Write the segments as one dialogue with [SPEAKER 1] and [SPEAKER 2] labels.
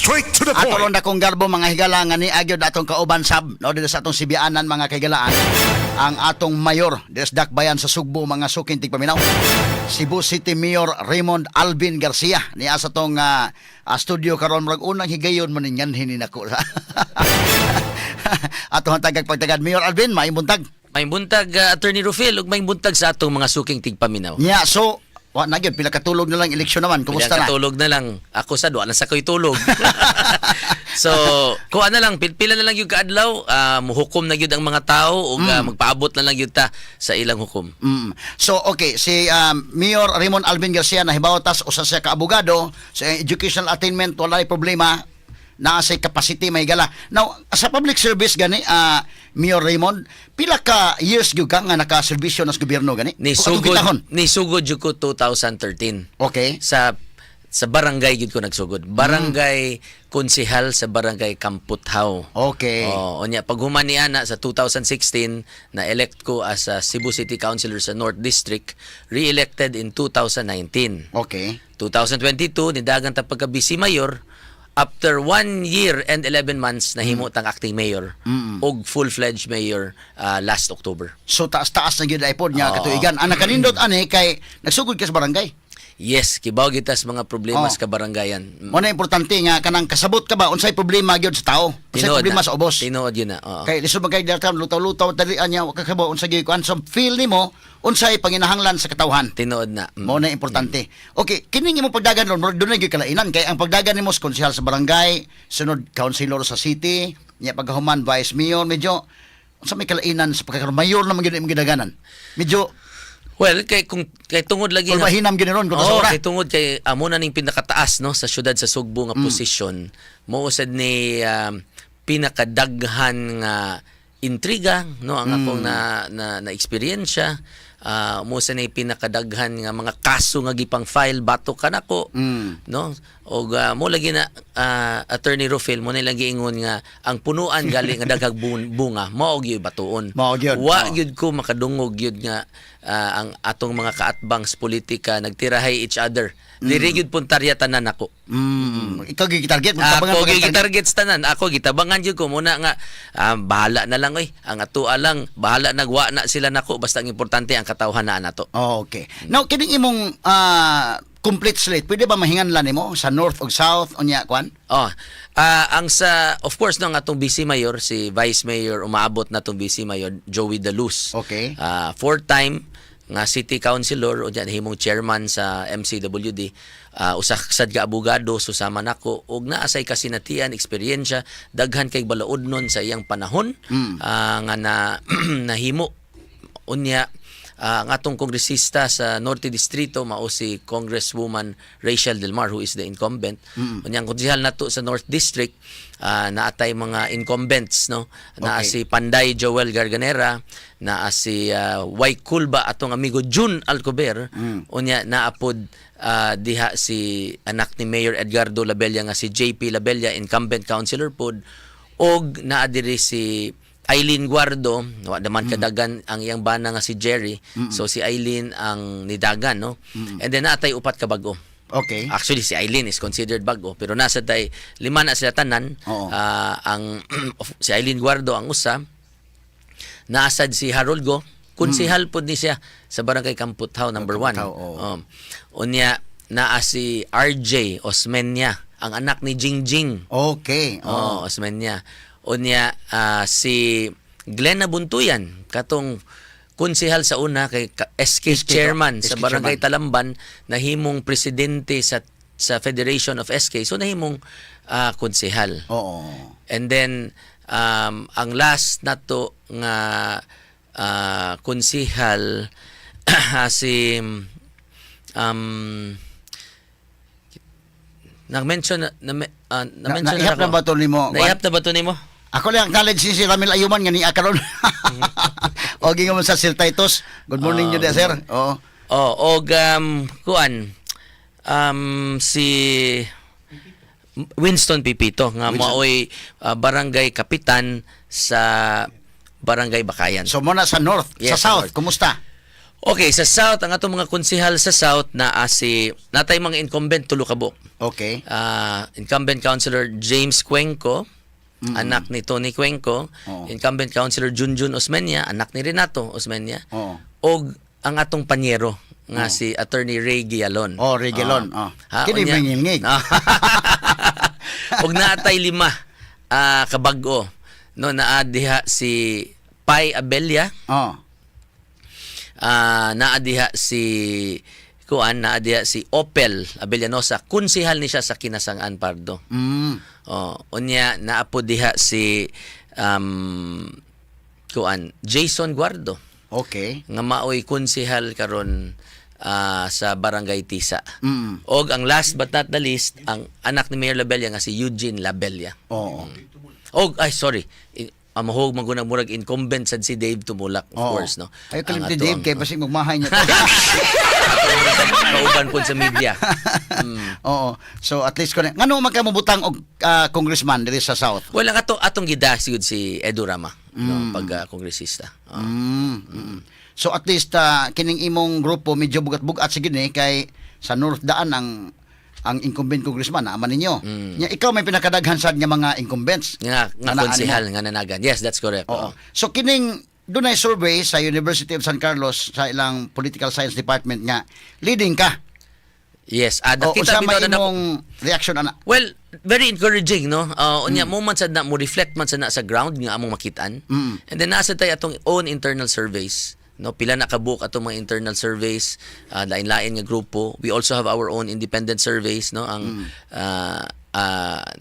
[SPEAKER 1] Straight to the
[SPEAKER 2] Ato
[SPEAKER 1] point.
[SPEAKER 2] ron dakong garbo, mga higala, nga ni agyod atong kauban sab no dito sa atong Sibianan, mga kahigalaan, ang atong mayor des Dakbayan sa Sugbo, mga suking tigpaminaw, Cebu City Mayor Raymond Alvin Garcia, niya sa atong studio karon. Murag unang higayon man ninyan hininako atong hatagag pagtagad. Mayor Alvin, maayong buntag.
[SPEAKER 3] May buntag, Attorney Rufil, ug may buntag sa atong mga suking tigpaminaw.
[SPEAKER 2] Nya, so wa na gyud, pila katulog na lang, eleksyon naman. Kumusta
[SPEAKER 3] Pila
[SPEAKER 2] na?
[SPEAKER 3] Katulog na lang. Ako sa duwa na sa ko'y tulog. So, kuha na lang, pila na lang yung kaadlaw, muhukom na gyud ang mga tao ug magpaabot na lang gyud ta sa ilang hukom.
[SPEAKER 2] So okay, si Mayor Raymond Alvin Garcia, nahibaw tas usa siya ka abogado, sa educational attainment walay problema, naa say capacity, may gala. Now, sa public service gani, Mayor Raymond, pila ka years gyud ka nga nakaserbisyo na sa gobyerno gani?
[SPEAKER 3] Ni
[SPEAKER 2] O atong
[SPEAKER 3] sugod
[SPEAKER 2] kitahon?
[SPEAKER 3] Ni sugod jud ko 2013. Sa barangay gyud ko nagsugod. Barangay konsehal sa Barangay Kamputhaw. Oh, unya paghuman ni ana sa 2016, na-elect ko as a Cebu City Councilor sa North District, re-elected in 2019. 2022 nidagan ta pagka vice mayor. After 1 year and 11 months, nahimo tang acting mayor ug full-fledged mayor last October.
[SPEAKER 2] So taas-taas na gyud ay pod nga
[SPEAKER 3] Oo.
[SPEAKER 2] katuigan. Ang nakanindot ani kay nagsugod ka sa barangay.
[SPEAKER 3] Yes, kibaw kita sa mga problema sa kabarangayan.
[SPEAKER 2] Mo na importante nga kanang kasabot ka ba unsay problema gyud sa tao? Unsay
[SPEAKER 3] Tinuod
[SPEAKER 2] problema
[SPEAKER 3] na.
[SPEAKER 2] sa ubos?
[SPEAKER 3] Tinuod yun na. Oo.
[SPEAKER 2] Kay lisod man kay data, lutaw-lutaw dalian niya, wa ka kabalo unsa gyud kuan. So feel nimo unsay panginahanglan sa katawhan.
[SPEAKER 3] Tinuod na.
[SPEAKER 2] Mao na importante. Okay, kini imong pagdagan ron, murag dunay gyud kalainan kay ang pagdagan nimo sa konsehal sa barangay, sunod councilor sa city, nya pagkahuman vice mayor, medyo unsa may kalainan sa pagkakaroon mayor naman gyud imong gidaganan? Medyo
[SPEAKER 3] Well, kay kung kay tungod lagi
[SPEAKER 2] kung mahinam gyud ron kung
[SPEAKER 3] Oo,
[SPEAKER 2] sa ora.
[SPEAKER 3] kay tungod kay amo na ning pinakataas no sa syudad sa Sugbo nga posisyon, mo sad ni pinakadaghan nga intriga no ang akong na na, na eksperyensya, mo sa ni pinakadaghan nga mga kaso nga gipang file batok kanako no. Og mo lagi na, Attorney Rufil, mo na lang giingon nga ang punuan gali nga daghag bunga mao gyud batuon.
[SPEAKER 2] Mao gyud,
[SPEAKER 3] Wa
[SPEAKER 2] oo.
[SPEAKER 3] gyud ko makadungog gyud nga ang atong mga kaatbang sa politika nagtirahay each other. Diri gyud puntarya tanan ako.
[SPEAKER 2] Ikaw gyud target?
[SPEAKER 3] Ako gitarget sa tanan. Ako gitabangan gyud ko muna nga bahala na lang oy. Ang atoa lang bahala nagwa na sila nako, basta ang importante ang katawhan na nato.
[SPEAKER 2] Okay. Now, kining imong complete slate, pwede ba mahinganlan nimo sa north ug south unya kwan?
[SPEAKER 3] Oh, ang sa, of course no, ang atong vice mayor, si Vice Mayor, umaabot na tong Vice Mayor Joey Daluz. Four time nga city councilor o diyan himong chairman sa MCWD. Usa sad ka abogado, susama nako og naa say kasinatian, eksperyensya, daghan kay balaod nun sa iyang panahon nga na nahimo. Unya ang atong kongresista sa Norte Distrito mao si Congresswoman Rachel Del Mar, who is the incumbent. Unya ang konsehal nato sa North District, naatay mga incumbents no, naa si Panday Joel Garganera, naa si Waykulba atong amigo June Alcober, unya naapod diha si anak ni Mayor Edgardo Labella nga si JP Labella, incumbent councilor pod, og naa diri si Eileen Guardo, wa naman kadagan ang iyang bana nga si Jerry. So si Eileen ang nidagan no. And then naatay upat ka bag-o. Actually, si Eileen is considered bago, pero nasa tay lima na sila tanan. Ang si Eileen Guardo ang usa. Naasad si Harold Go, konsehal pod ni siya sa Barangay Kamputhaw number 1.
[SPEAKER 2] Kamputhaw, oo.
[SPEAKER 3] Unya naa si RJ Osmeña, ang anak ni Jingjing.
[SPEAKER 2] Oo.
[SPEAKER 3] Oh, Osmeña. Unya si Glenna Buntuyan, katong konsehal sa una kay SK,
[SPEAKER 2] SK
[SPEAKER 3] chairman sa
[SPEAKER 2] SK
[SPEAKER 3] Barangay
[SPEAKER 2] chairman.
[SPEAKER 3] Talamban, nahimong presidente sa Federation of SK. So nahimong konsehal. And then ang last nato nga konsehal si nag-mention na, na, na-mention
[SPEAKER 2] Naihap
[SPEAKER 3] ako.
[SPEAKER 2] na ba to nimo?
[SPEAKER 3] Naihap na ba to nimo?
[SPEAKER 2] Ako lang acknowledge si Ramil Ayuman nga niya karon. O gingon mo sa Sir Titus. Good morning jud, sir. Oo.
[SPEAKER 3] Oh, og kuan si Winston Pipito nga
[SPEAKER 2] Winston.
[SPEAKER 3] maoy barangay kapitan sa Barangay Bakayan.
[SPEAKER 2] So mo na sa north,
[SPEAKER 3] Yes,
[SPEAKER 2] sa
[SPEAKER 3] sa
[SPEAKER 2] south,
[SPEAKER 3] north.
[SPEAKER 2] kumusta?
[SPEAKER 3] Okay, sa south, ang atong mga konsehal sa south na si natay mga incumbent tulo ka buok. Incumbent Councilor James Cuenco, anak ni Tony Cuenco. Incumbent Councilor Junjun Osmeña, anak ni Renato Osmeña. Og ang atong panyero nga si Attorney Ray Gialon.
[SPEAKER 2] Oh, Ray Gialon. Oh.
[SPEAKER 3] Ha,
[SPEAKER 2] Kini mangilngig.
[SPEAKER 3] Og naatay lima kabag-o. No, naa diha si Pai Abella, naa diha si kuan, naa diha si Opel Abellanosa, konsehal ni siya sa Kinasangan, Pardo. Oh, unya naa po diha si kuan, Jason Guardo nga maoy konsehal karon sa Barangay Tisa. Og ang last but not the least, ang anak ni Mayor Labella nga si Eugene Labella. Og ay, sorry, amahog man murag incumbent sad si Dave Tumulak, of course, no.
[SPEAKER 2] Ay,
[SPEAKER 3] Ang
[SPEAKER 2] kalim ni
[SPEAKER 3] ato
[SPEAKER 2] Dave, kay basig magmahay niya.
[SPEAKER 3] Kauban pod sa media.
[SPEAKER 2] Oo. So at least kuno ngano man ka mobutang og congressman diri sa South?
[SPEAKER 3] Well, ang atong gida sigud si Edu Rama, no, pag kongresista.
[SPEAKER 2] So at least kining imong grupo medyo bugat-bugat sige ni kay sa North daan ang incumbent congressman na ama ninyo. Nya ikaw may pinakadaghan sad nga mga incumbents.
[SPEAKER 3] Nga
[SPEAKER 2] Nga naa
[SPEAKER 3] konsehal nga nanagan. Yes, that's correct.
[SPEAKER 2] Oo. So kining dunay survey sa University of San Carlos sa ilang political science department nga leading ka.
[SPEAKER 3] Yes,
[SPEAKER 2] O
[SPEAKER 3] nakita
[SPEAKER 2] unsa may
[SPEAKER 3] bitaw na
[SPEAKER 2] imong reaction ana?
[SPEAKER 3] Well, very encouraging, no? Unya mo man sad na mo reflect man sad na sa ground nga among makitaan. And then nasa tayo atong own internal surveys. No, pila na kabuok atong mga internal surveys, lain-lain nga grupo. We also have our own independent surveys, no? Ang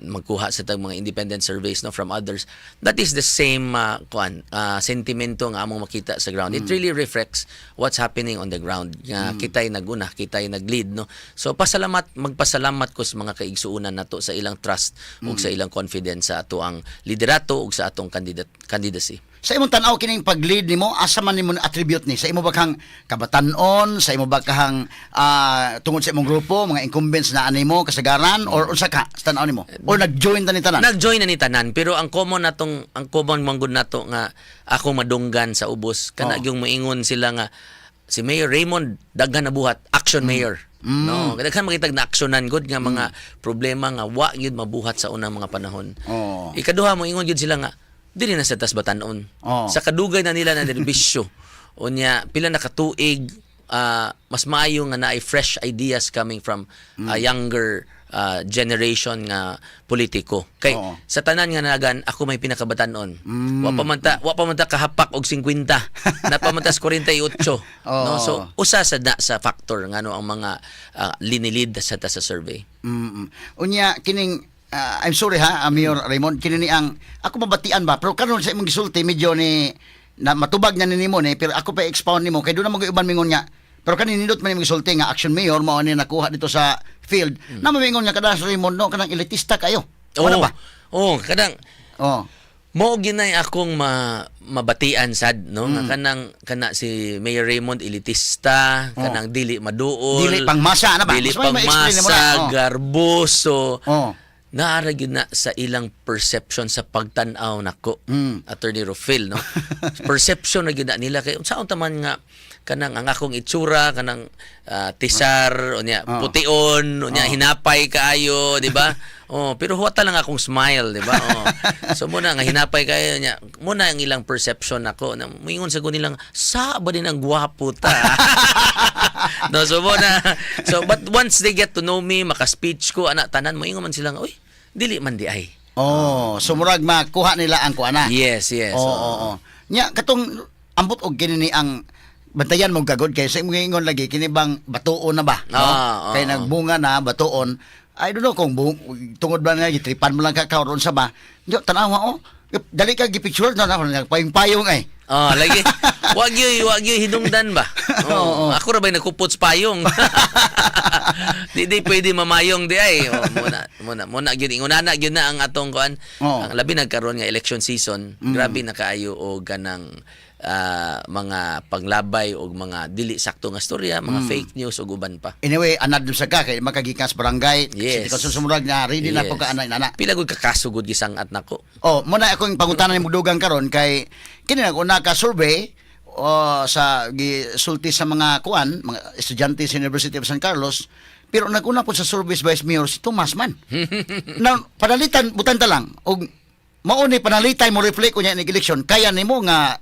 [SPEAKER 3] magkuha sa tag mga independent surveys, no, from others. That is the same kuan sentimento nga among makita sa ground. It really reflects what's happening on the ground. Nga kita'y naguna, kita'y nag-lead, no. So pasalamat, magpasalamat ko sa mga kaigsuonan nato sa ilang trust ug sa ilang confidence sa ato ang liderato ug sa atong candidate candidacy.
[SPEAKER 2] Sa imong tan-aw kining pag-lead nimo, asa man nimo attribute ni? Sa imo ba kang kabatan-on, sa imo ba kahang tungod sa imong grupo, mga incumbents na animo kasagaran or unsa ka sa tan-aw nimo? Or nag-join ta ni tanan?
[SPEAKER 3] Nag-join na ni tanan, pero ang common man gud nato nga ako madunggan sa ubos kana yung moingon sila nga si Mayor Raymond daghan na buhat, action mayor. No, daghan makitag na aksyonan gud nga mga problema nga wa gyud mabuhat sa unang mga panahon. Ikaduha, moingon gyud sila nga dili na sa tas batan-on. Sa kadugay na nila na nerbisyo. Unya pila na katuig, mas maayo nga naay fresh ideas coming from a younger generation nga politiko. Kay sa tanan nga nagan, ako may pinakabatan-on. Wa pa man ta kahapak og 50. Na pa man tas 48. No? So usa sa na, sa factor ngano ang mga linilid sa ta sa survey.
[SPEAKER 2] Unya kining I'm sorry ha, Mayor Raymond, kini ni ang ako mabatian ba, pero karon sa imong gisulti medyo ni na matubag na ni nimo ni, pero ako pa expound nimo kay doon na mag uban mingon nga pero kani nindot man imong gisulti nga action mayor mao ni nakuha dito sa field na mamingon nga kada Raymond, no, kanang elitista kayo. Wala ba?
[SPEAKER 3] Oh, kadang mao ginay akong mabatian sad, no, nga kanang kana si Mayor Raymond elitista, kanang dili maduol.
[SPEAKER 2] Dili pangmasa na ba?
[SPEAKER 3] Dili
[SPEAKER 2] Mas may ma-explain nimo na.
[SPEAKER 3] pangmasa, garboso. Naara gyud na sa ilang perception sa pagtan-aw nako. Attorney Rofil, no. Perception na gyud na nila kay unsaon ta man nga kanang ang akong itsura kanang tisar unya pution unya hinapay kaayo, di ba? Oh, pero huwata lang akong smile, di ba? Oh. So muna nga hinapay kaayo niya muna ang ilang perception nako na moingon sa nilang sa ba din ang gwapo ta, no? So muna, so but once they get to know me, maka-speech ko ana tanan, moingon man sila nga, "Uy, dili man di ay."
[SPEAKER 2] Oh, so murag makuha nila ang kuana.
[SPEAKER 3] Yes.
[SPEAKER 2] Oo, oo. Nya katong ambot og kini ni ang bantayan mo gagod kay sa imong giingon lagi kini bang batuon na ba, no?
[SPEAKER 3] Ah,
[SPEAKER 2] Kay
[SPEAKER 3] oo.
[SPEAKER 2] nagbunga na batuon. I don't know kung tungod ba nga gitripan mo lang ka karon sa ba. Yo, tanawa oh. Dali ka gipicture na na payong-payong ay.
[SPEAKER 3] Oh, lagi. Wag yoy hinungdan ba? Oh, ako ra ba'y nagkupot sa payong? Di pwede mamayong di ay. Oh, muna muna muna gyud inguna na gyud na ang atong kuan. Ang labi nagkaroon nga election season, grabe na kaayo og kanang mga panglabay og mga dili sakto nga storya, mga fake news ug uban pa.
[SPEAKER 2] Anyway, anad sa ka kay makagikas barangay, city council, sumurag na ready na po ka ana ana.
[SPEAKER 3] Pila gud ka kaso gud gisangat nako.
[SPEAKER 2] Oh, muna akong pangutana ni dugang karon kay kini nag una ka survey oh, sa gisulti sa mga kuan, mga estudyante sa University of San Carlos, Pero naguna po sa survey Vice Mayor si Tomas man. Now, panalitan, butan ta lang, og mao ni panalitan mo reflect unya ni election, kaya nimo nga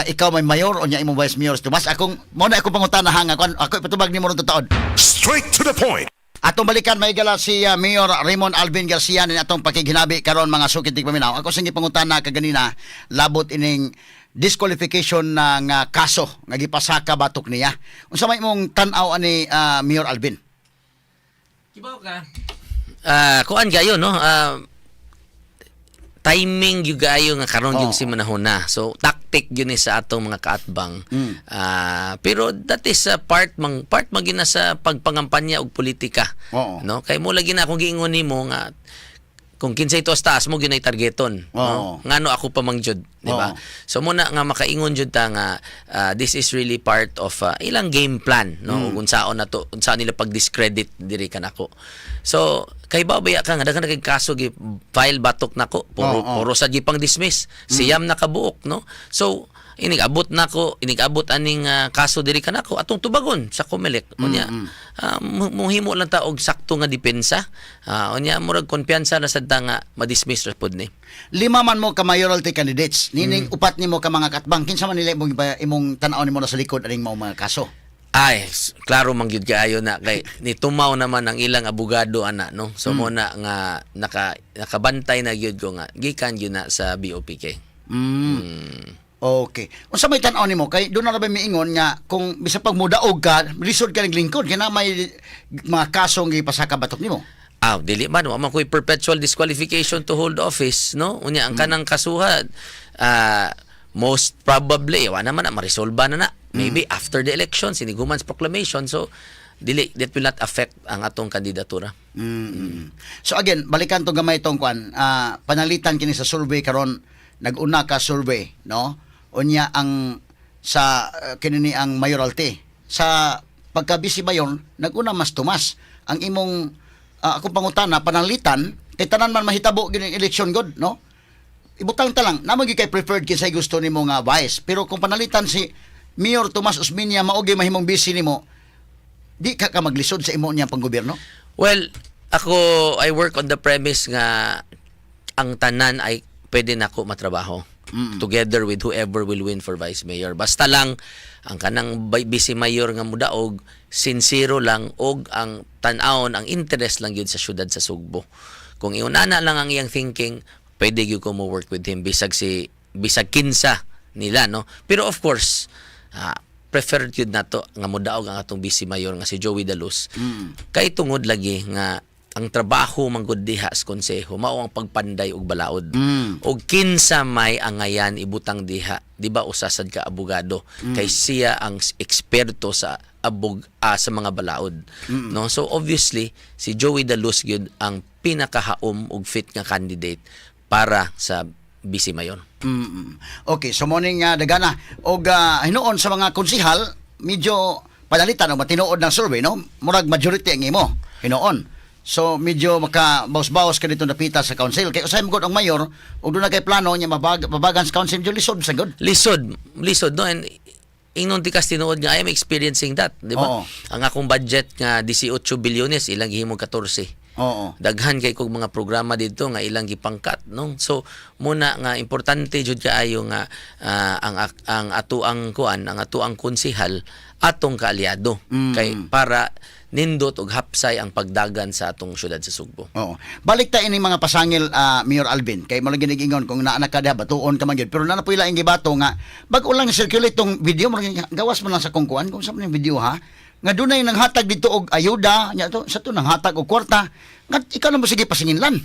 [SPEAKER 2] ikaw may mayor o nya imong Vice Mayor si Tomas. Akong mao na akong pangutana ha nga kuan, ako ipatubag nimo ron tataod.
[SPEAKER 1] Straight to the point.
[SPEAKER 2] Atong balikan, mga higala, si Mayor Raymond Alvin Garcia ni atong pakighinabi karon, mga suki tigpaminaw. Ako sing gipangutana kaganina labot ining disqualification na nga kaso nga gipasaka batok niya. Unsa may imong tan-aw ani, Mayor Alvin?
[SPEAKER 3] Kibaw ka. Kuan kayo, no? Timing gyud kaayo nga karon gyud si manahon na. So tactic gyud ni sa atong mga kaatbang. Pero that is a part man gyud na sa pagpangampanya og politika. No? Kay mo lagi na akong giingon nimo nga kung kinsay to taas mo gyud ay targeton, no? Ngano ako pa mang jud, di ba?
[SPEAKER 2] Oo.
[SPEAKER 3] So muna nga makaingon jud ta nga this is really part of ilang game plan, no? Ug unsaon na to, unsaon nila pag-discredit diri kanako. So kay ba baya ka nga daghan na kay kaso gi file batok nako, puro puro sa gipang dismiss. 9 na kabuok, no? So inig abot nako, inig abot aning kaso diri kanako, atong tubagon sa COMELEC. Unya muhimo lang ta og sakto nga depensa. Unya murag kumpiyansa na sad ta nga ma-dismiss ra pod ni.
[SPEAKER 2] Lima man mo ka mayoralty candidates. Nining upat nimo ka mga katbang, kinsa man nila imong tan-aw nimo na sa likod aning mao mga kaso?
[SPEAKER 3] Ay, klaro man gyud kaayo na kay nitumaw naman ang ilang abogado ana, no. So mo na nga nakabantay na gyud ko nga gikan gyud na sa BOPK.
[SPEAKER 2] Okay. Unsa may tan-aw nimo kay doon na ra ba miingon nga kung bisa pag mudaog ka, lisod ka naglingkod kay na may mga kasong gipasaka batok nimo?
[SPEAKER 3] Ah, dili man, wa man ko'y perpetual disqualification to hold office, no? Unya ang kanang kasuha, most probably wa naman na maresolba na na. Maybe after the election, siniguman's proclamation. So dili, that will not affect ang atong kandidatura.
[SPEAKER 2] So again, balikan to gamay tong kwan, panalitan kini sa survey karon, nag-una ka survey, no? Unya ang sa kini ni ang mayoralty. Sa pagka vice mayor, nag-una mas Tomas. Ang imong akong pangutana, panalitan kay tanan man mahitabo gini election god, no? Ibutang ta lang, namo gyud kay preferred kinsay gusto nimo nga vice. Pero kung panalitan si Mayor Tomas Osmeña mao gyud mahimong vice nimo, di ka ka maglisod sa imo niya panggobyerno?
[SPEAKER 3] Well, ako, I work on the premise nga ang tanan ay pwede nako matrabaho together with whoever will win for vice mayor. Basta lang ang kanang vice mayor nga mudaog sincero lang og ang tan-awon ang interest lang gyud sa syudad sa Sugbo. Kung iunana lang ang iyang thinking, pwede gyud ko mo work with him bisag kinsa nila, no? Pero of course, preferred gyud nato nga modaog ang atong vice mayor nga si Joey Daluz. Kay tungod lagi nga ang trabaho man gud diha sa konseho mao ang pagpanday og balaod. Og kinsa may angayan ibutang diha, di ba usa sad ka abogado, kay siya ang eksperto sa sa mga balaod. No? So obviously si Joey Daluz gyud ang pinakahaom og fit nga candidate para sa vice mayor.
[SPEAKER 2] Okay, so morning nga dagana og hinuon sa mga konsihal medyo padalitan o matinuod ng survey, no? Murag majority ang imo hinuon. So medyo maka bawas-bawas ka dito napita sa council kay usahay mo gud ang mayor ug doon na kay plano niya mabagan sa council, medyo lisod sa gud.
[SPEAKER 3] Lisod, lisod, no? And ingnon ti kas tinuod nga I am experiencing that, di ba?
[SPEAKER 2] Oo.
[SPEAKER 3] Ang akong budget nga 18 bilyones, ilang gihimong 14. Daghan kay kog mga programa didto nga ilang gipangkat, no? So muna nga importante jud kaayo nga ang atuang kuan, ang atuang konsehal atong kaalyado kay para nindot og hapsay ang pagdagan sa atong syudad sa Sugbo.
[SPEAKER 2] Oo. Balik ta ini mga pasangil, Mayor Alvin, kay mo lagi nag-ingon kung naa na ka diha batuon ka man gyud. Pero naa na po ila gibato nga bag-o lang circulate tong video mo, gawas mo lang sa kung kuan kung sa man yung video ha nga dunay nanghatag dito og ayuda nya to sa to nanghatag og kwarta nga ikaw na mo sige pasinginlan.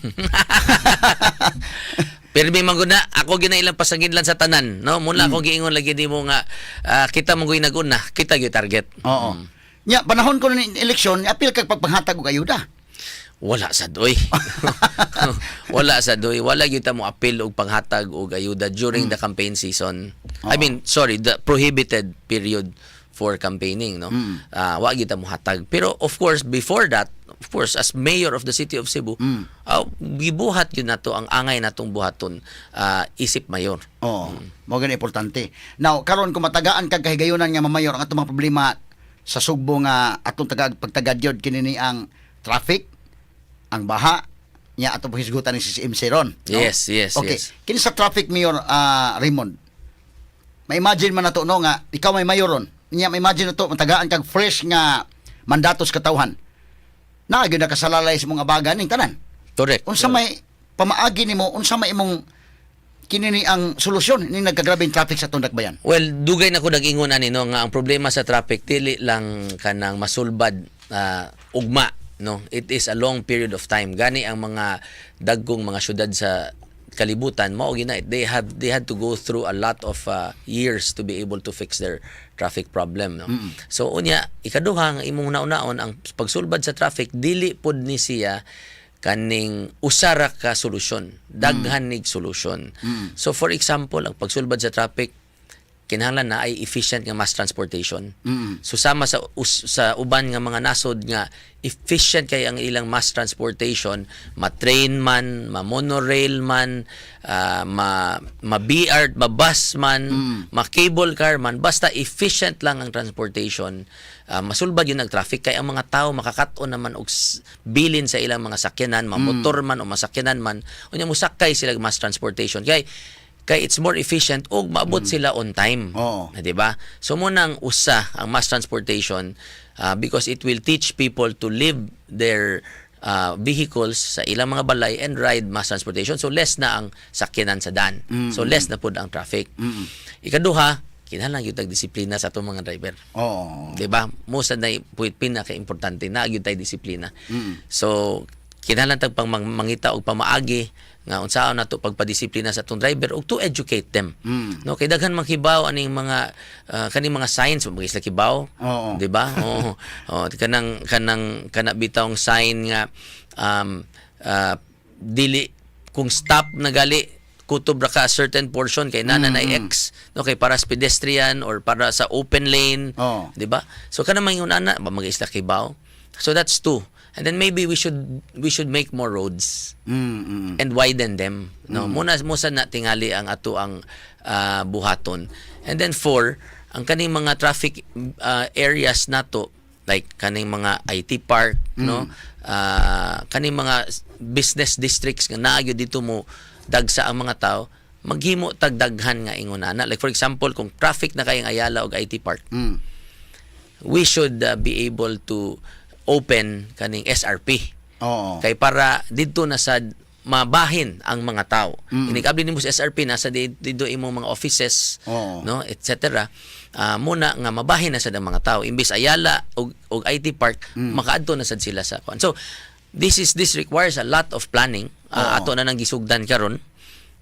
[SPEAKER 3] Pero may mangguna, ako ginailang pasanginlan sa tanan, no? Muna ako giingon lagi di mo nga kita mo gyud naguna, kita gyud target.
[SPEAKER 2] Oo. Nya panahon ko ni eleksyon, apil kag pagpanghatag og ayuda.
[SPEAKER 3] Wala sa doy. Wala sa doy. Wala gyud ta mo apil og panghatag og ayuda during the campaign season. I mean, sorry, the prohibited period for campaigning, no? Wa gyud ta mo hatag. Pero of course, before that, of course, as mayor of the city of Cebu, gibuhat gyud nato ang angay natong buhaton isip mayor.
[SPEAKER 2] Oo. Mao gani importante. Now, karon kung matagaan kag kahigayunan nga mamayor ang atong mga problema Sa Sugbo nga atong tagad pagtagad yun kini ni ang traffic, ang baha, nya atong paghisgutan ni CCMC ron, no?
[SPEAKER 3] Yes.
[SPEAKER 2] Okay. Kini sa traffic, Mayor Raymond. Ma-imagine man nato, no, nga ikaw may mayor ron. Nya ma-imagine nato matagaan kag fresh nga mandato sa katawhan. Naa gyud nakasalalay sa mga baga ning tanan.
[SPEAKER 3] Correct.
[SPEAKER 2] Unsa may pamaagi nimo, unsa may imong kini ni ang solusyon ning nagkagrabeng traffic sa atong dakbayan?
[SPEAKER 3] Well, dugay na ko nag-ingon ani, no, nga ang problema sa traffic dili lang kanang masulbad ugma, no. It is a long period of time. Gani ang mga dagkong mga syudad sa kalibutan mao gina they had to go through a lot of years to be able to fix their traffic problem, no. So unya, ikaduha nga imong hunahunaon, ang pagsulbad sa traffic dili pod ni siya kaning usa ra ka solusyon, daghan nig solusyon. So for example, ang pagsulbad sa traffic, kinahanglan na ay efficient nga mass transportation. So sama sa uban nga mga nasod nga efficient kay ang ilang mass transportation, ma-train man, ma-monorail man, ma ma-BR, ma-bus man, ma-cable car man, basta efficient lang ang transportation, masulbad gyud ang traffic kay ang mga tao makakaton naman og bilin sa ilang mga sakyanan, ma-motor man o masakyanan man, unya mosakay sila og mass transportation kay it's more efficient ug maabot sila on time. Na, di ba? So mao nang usa ang mass transportation because it will teach people to leave their vehicles sa ilang mga balay and ride mass transportation. So less na ang sakyanan sa dan. So less na pud ang traffic. Ikaduha, kinahanglan gyud tag disiplina sa atong mga driver. 'Di ba? Mao sad na puwit pinaka-importante na gyud tay disiplina. So kinahanglan tag pang mangita og pamaagi nga unsaon nato pagpadisiplina sa atong driver ug to educate them. No, kay daghan man kibaw aning mga kaning mga signs, mga isla kibaw. 'Di ba? Oo. Oh, kanang kana bitawng sign nga dili kung stop na gali, kutob ra ka a certain portion kay nana na X, no, kay para sa pedestrian or para sa open lane, 'di ba? So kana man ana ba mga isla kibaw. So that's two. And then maybe we should make more roads and widen them, no. Muna mo sa na tingali ang ato ang buhaton. And then four, ang kaning mga traffic areas nato, like kaning mga IT park, no, kaning mga business districts nga naa gyud dito mo dagsa ang mga tao, maghimo tag daghan nga ingon ana. Like for example, kung traffic na kayong Ayala og IT Park, we should be able to open kaning SRP kay para didto na sad mabahin ang mga tao. Inig-abli nimo sa SRP, nasa didto imong mga offices, no, etc. Muna nga mabahin na sad ang mga tao imbis Ayala og IT Park, makaadto na sad sila sa kuan. So this requires a lot of planning. Ato na nang gisugdan karon,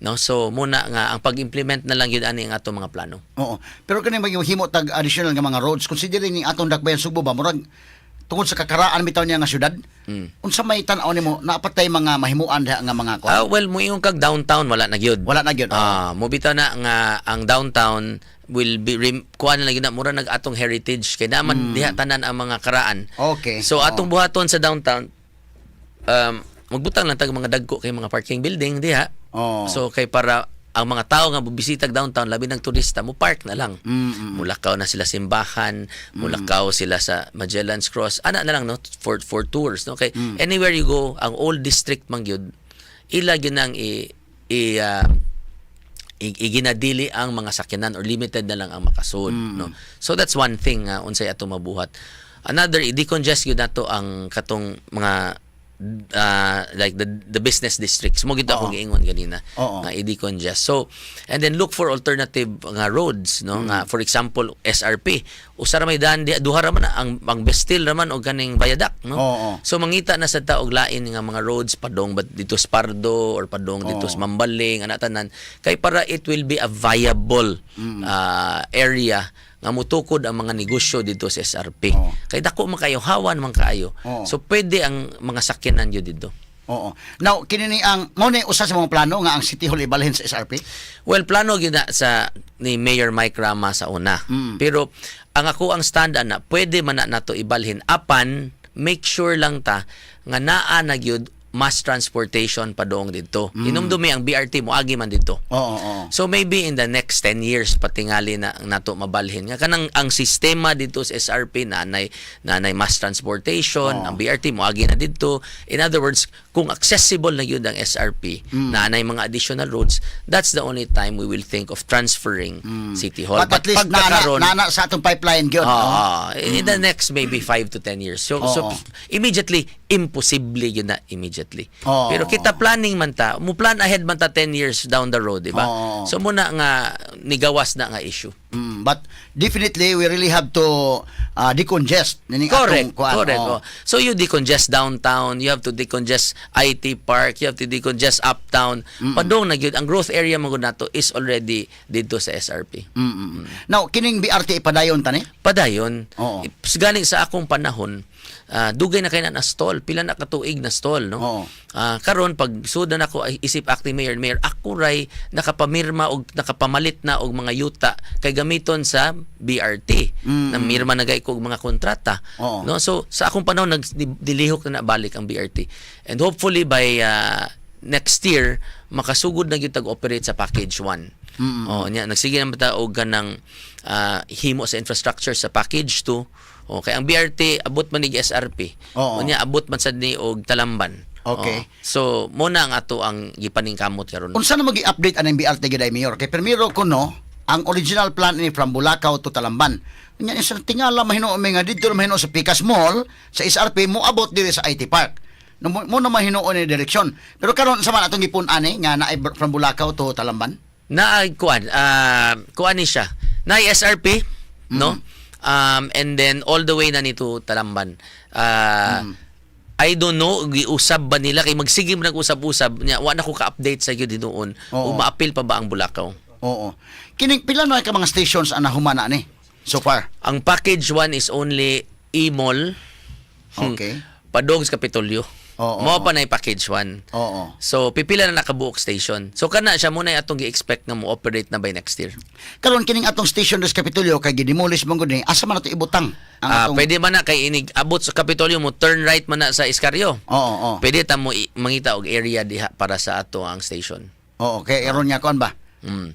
[SPEAKER 3] no. So muna nga ang pag-implement na lang gyud ani ang ato mga plano.
[SPEAKER 2] Oo. Pero kani maghimo tag additional nga mga roads, considering ning atong dakbayan Sugbo ba, murag tungod sa kakaraan bitaw niya nga syudad. Unsa may tan-aw nimo, napatay mga mahimuan diha nga mga kuan?
[SPEAKER 3] Ah, well, moingon kag downtown, wala na gyud.
[SPEAKER 2] Wala na gyud.
[SPEAKER 3] Ah, mo bitaw na nga ang downtown will be kuan na gyud na, mura nag atong heritage kay naman diha tanan ang mga karaan. So atong buhaton sa downtown, magbutang lang tag mga dagko kay mga parking building diha. So kay para ang mga tao nga bubisitag downtown, labi ng turista, mo park na lang. Mulakaw na sila simbahan, mulakaw sila sa Magellan's Cross. Ana na lang, no, for tours, no, kay anywhere you go, ang old district man gyud ila gyud nang i iginadili ang mga sakyanan or limited na lang ang makasud, no. So that's one thing unsay ato mabuhat. Another, i-decongest gyud nato ang katong mga like the business districts mo gid ako giingon ganina nga i-decongest. So and then look for alternative nga roads, no, nga for example SRP, usa ra may daan di, duha ra man na, ang Bestil ra man og kaning viaduct, no. So mangita na sa ta og lain nga mga roads padong but dito sa Pardo or padong dito sa Mambaling, ana tanan, kay para it will be a viable area nga mutukod ang mga negosyo dito sa SRP. Kay dako man kayo, hawan man kaayo. So pwede ang mga sakyanan gyud dito.
[SPEAKER 2] Oo. Now, kini ni ang mao ni usa sa mga plano nga ang City Hall ibalhin sa SRP?
[SPEAKER 3] Well, plano gyud na sa ni Mayor Mike Rama sa una. Pero ang ako ang stand ana, pwede man na nato ibalhin apan make sure lang ta nga naa na gyud mass transportation padong didto. Hinumdumi ang BRT moagi man didto.
[SPEAKER 2] Oo, oo.
[SPEAKER 3] So maybe in the next 10 years patingali na ang nato mabalhin nga kanang ang sistema dito sa SRP na nay mass transportation, ang BRT moagi na didto. In other words, kung accessible na gyud ang SRP, na nay mga additional roads, that's the only time we will think of transferring City Hall.
[SPEAKER 2] But at least na,
[SPEAKER 3] pagkakaroon-
[SPEAKER 2] na, na sa atong pipeline gyud, no?
[SPEAKER 3] Ah, in the next maybe 5 to 10 years. So immediately, imposible yun na immediately. Pero kita planning man ta, mo plan ahead man ta 10 years down the road, di ba?
[SPEAKER 2] Oo.
[SPEAKER 3] So muna nga nigawas na nga issue.
[SPEAKER 2] But definitely we really have to decongest nining
[SPEAKER 3] Correct,
[SPEAKER 2] atong kuan.
[SPEAKER 3] correct.
[SPEAKER 2] Oo.
[SPEAKER 3] Oh. So you decongest downtown, you have to decongest IT Park, you have to decongest uptown. Padong na gyud ang growth area man gud nato is already didto sa SRP.
[SPEAKER 2] Now, kining BRT ipadayon ta ni?
[SPEAKER 3] Padayon.
[SPEAKER 2] Oo.
[SPEAKER 3] Galing sa akong panahon, dugay na kay na stall, pila na katuig na stall, no?
[SPEAKER 2] Oo.
[SPEAKER 3] Karon pag sudan ako ay isip acting mayor, mayor ako ray nakapamirma og nakapamalit na og mga yuta kay gamiton sa BRT. Namirma na gay ko og mga kontrata.
[SPEAKER 2] Oo.
[SPEAKER 3] No? So sa akong panahon nagdilihok na nabalik ang BRT. And hopefully by next year makasugod na gyud tag-operate sa package 1. Oh, nya nagsige naman ta og kanang himo sa infrastructure sa package 2. Okay, ang BRT abot man nig SRP.
[SPEAKER 2] Oo.
[SPEAKER 3] Unya abot man sad ni og Talamban.
[SPEAKER 2] Okay.
[SPEAKER 3] Oo. So mo na ang ato ang gipaningkamot karon.
[SPEAKER 2] Unsa na magi-update anang BRT gyud ay, Mayor? Kay primero kuno ang original plan ni from Bulacau to Talamban. Nya sa tingala mahinuon mi nga didto na mahinuon sa Picas Mall sa SRP moabot diri sa IT Park. No, mo na mahinuon ni direksyon. Pero karon sa man atong gipun ani nga naay from Bulacau to Talamban?
[SPEAKER 3] Na kuan kuan ni siya. Na SRP, no? And then all the way na nito Talamban. I don't know giusab ba nila kay magsige man nag-usab-usab nya wa na ko ka-update sa gyud hinuon.
[SPEAKER 2] Oo.
[SPEAKER 3] Ug maapil pa ba ang Bulacau?
[SPEAKER 2] Oo. Kining pila na ka mga stations ang nahuman na ani so far?
[SPEAKER 3] Ang package 1 is only E-Mall. Padong sa Kapitolyo.
[SPEAKER 2] Oo,
[SPEAKER 3] Mao pa na yung package 1.
[SPEAKER 2] Oo.
[SPEAKER 3] So pipila na nakabuok station. So kana siya muna yung atong gi-expect nga mo operate na by next year.
[SPEAKER 2] Karon kining atong station des Kapitolyo kay gidemolish man gud ni, asa man ato ibutang ang atong?
[SPEAKER 3] Pwede man na kay inig abot sa Kapitolyo mo turn right man na sa Escario.
[SPEAKER 2] Oo, oo.
[SPEAKER 3] Pwede ta mo mangita og area diha para sa ato ang station.
[SPEAKER 2] Oo, kay aron nga kuan ba?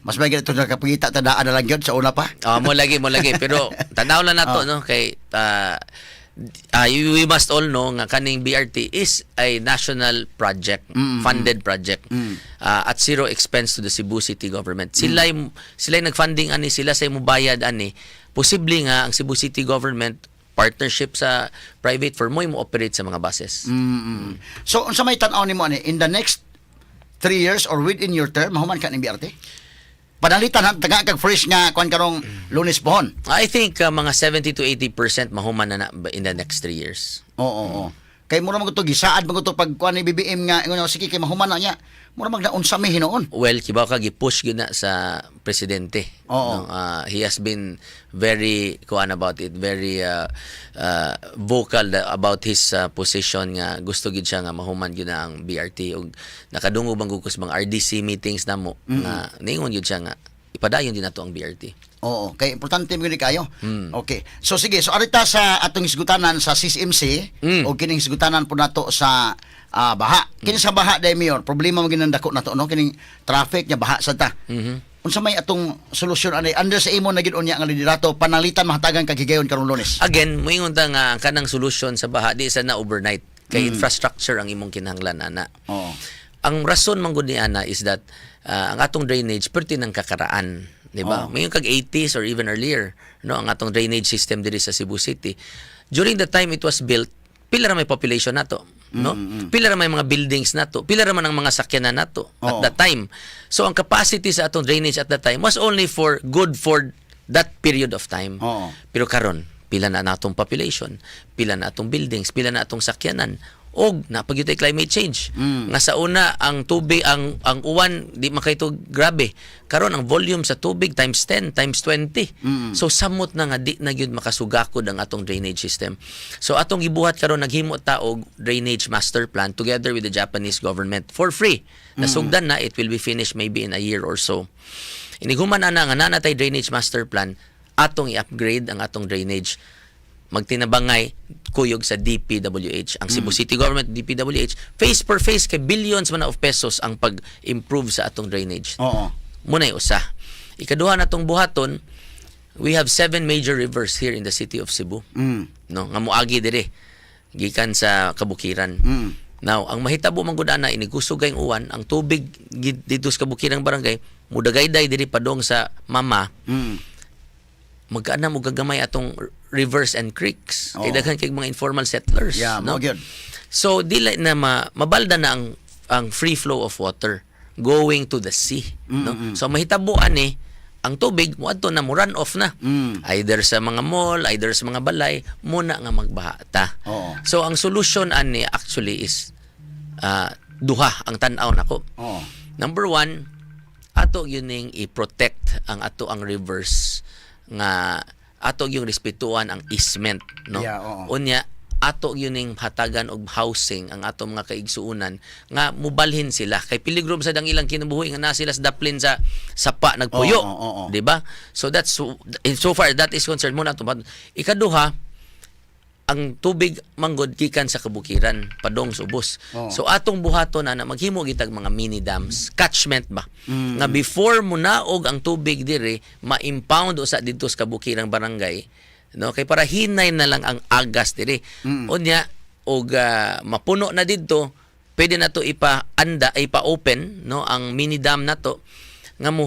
[SPEAKER 2] Mas may ito nakapangita ta daan na lang gyud sa una pa.
[SPEAKER 3] Ah, mo lagi, mo lagi, pero tanaw lang nato, no, kay we must all know nga kaning BRT is a national project, funded project at zero expense to the Cebu City government. Sila sila nagfunding ani, sila sa bayad ani. Posible nga ang Cebu City government partnership sa private firm mo operate sa mga buses.
[SPEAKER 2] So unsa may tan-aw nimo ani in the next 3 years or within your term mahuman ka ning BRT? Panalitan ha, taga kag fresh nga kuan karong Lunes pohon.
[SPEAKER 3] I think mga 70 to 80% mahuman na in the next 3 years.
[SPEAKER 2] Oo. Kay mura man to gisaad man to pag kuan ni BBM nga ingon sige kay mahuman na niya. Mura mag naunsa mi hinuon.
[SPEAKER 3] Well, kibaw ka gi-push gyud na sa presidente.
[SPEAKER 2] Oo.
[SPEAKER 3] No, he has been very kuan about it, very vocal about his position nga gusto gyud siya nga mahuman gyud na ang BRT ug nakadungog bang gud ko sa mga RDC meetings namo nga ningon gyud siya nga ipadayon din nato ang BRT.
[SPEAKER 2] Oo, kay importante mo gyud kayo. Okay. So sige, so arita sa atong hisgutanan sa CCMC o kining hisgutanan po nato sa baha. Kini sa baha day, Mayor, problema mo gyud dako nato, no, kining traffic nya baha sa ta. Unsa may atong solusyon ani under sa imo na gid unya nga liderato panalitan mahatagan kag higayon karong Lunes?
[SPEAKER 3] Again, moingon ta nga ang kanang solusyon sa baha di sa na overnight kay infrastructure ang imong kinahanglan ana. Ang rason man gud ni ana is that ang atong drainage perti ng kakaraan, di ba?
[SPEAKER 2] Oo.
[SPEAKER 3] Mayon kag 80s or even earlier, no, ang atong drainage system diri sa Cebu City. During the time it was built, pila ra may population nato, no? Pila ra may mga buildings nato, pila ra man ang mga sakyanan nato at
[SPEAKER 2] Oo.
[SPEAKER 3] that time. So ang capacity sa atong drainage at that time was only for good for that period of time.
[SPEAKER 2] Oo.
[SPEAKER 3] Pero karon, pila na natong population, pila na atong buildings, pila na atong sakyanan, og napagyutay climate change. Nga sa una ang tubig, ang uwan di man kaayo grabe. Karon ang volume sa tubig times 10, times 20. So samot na nga di na gyud makasugakod ang atong drainage system. So atong gibuhat karon, naghimo ta og drainage master plan together with the Japanese government for free. Nasugdan na, it will be finished maybe in a year or so. Inighuman ana nga naa natay drainage master plan, atong i-upgrade ang atong drainage, magtinabangay kuyog sa DPWH, ang Cebu City Government, DPWH, phase per phase kay billions man of pesos ang pag-improve sa atong drainage. Muna'y usa. Ikaduha na tong buhaton, we have seven major rivers here in the city of Cebu. No, nga moagi dire gikan sa kabukiran. Now, ang mahitabo man gud ana, inig kusog kayong uwan, ang tubig dito sa kabukirang barangay mudagayday diri padong sa Mama. Magkaana mo gagamay atong rivers and creeks. Kay daghan kay mga informal settlers, no?
[SPEAKER 2] Mao gyud.
[SPEAKER 3] So dili na mabalda na ang free flow of water going to the sea, no? So mahitabo ani, ang tubig moadto na, mo run off na. Either sa mga mall, either sa mga balay, muna nga magbaha ta. So ang solution ani actually is duha ang tan-aw nako. Number one, ato gyud ning i-protect ang ato ang rivers nga ato yung respetuan ang easement, no?
[SPEAKER 2] Yeah, oo.
[SPEAKER 3] Unya, ato gyud ning hatagan og housing ang ato mga kaigsuonan nga mubalhin sila kay peligro sad ang ilang kinabuhi nga na sila sa daplin sa sapa nagpuyo,
[SPEAKER 2] Oo, oo, oo.
[SPEAKER 3] di ba? So that's so far that is concerned mo na ato. Ikaduha, ang tubig manggod gikan sa kabukiran padong sa ubos. So atong buhaton na maghimo gitag mga mini dams, catchment ba? Nga before mo naog ang tubig dire, ma-impound usa didto sa kabukirang barangay, no? Kay para hinay na lang ang agas dire. Unya og mapuno na didto, pwede na to ipa-anda, ipa-open, no, ang mini dam na to nga mo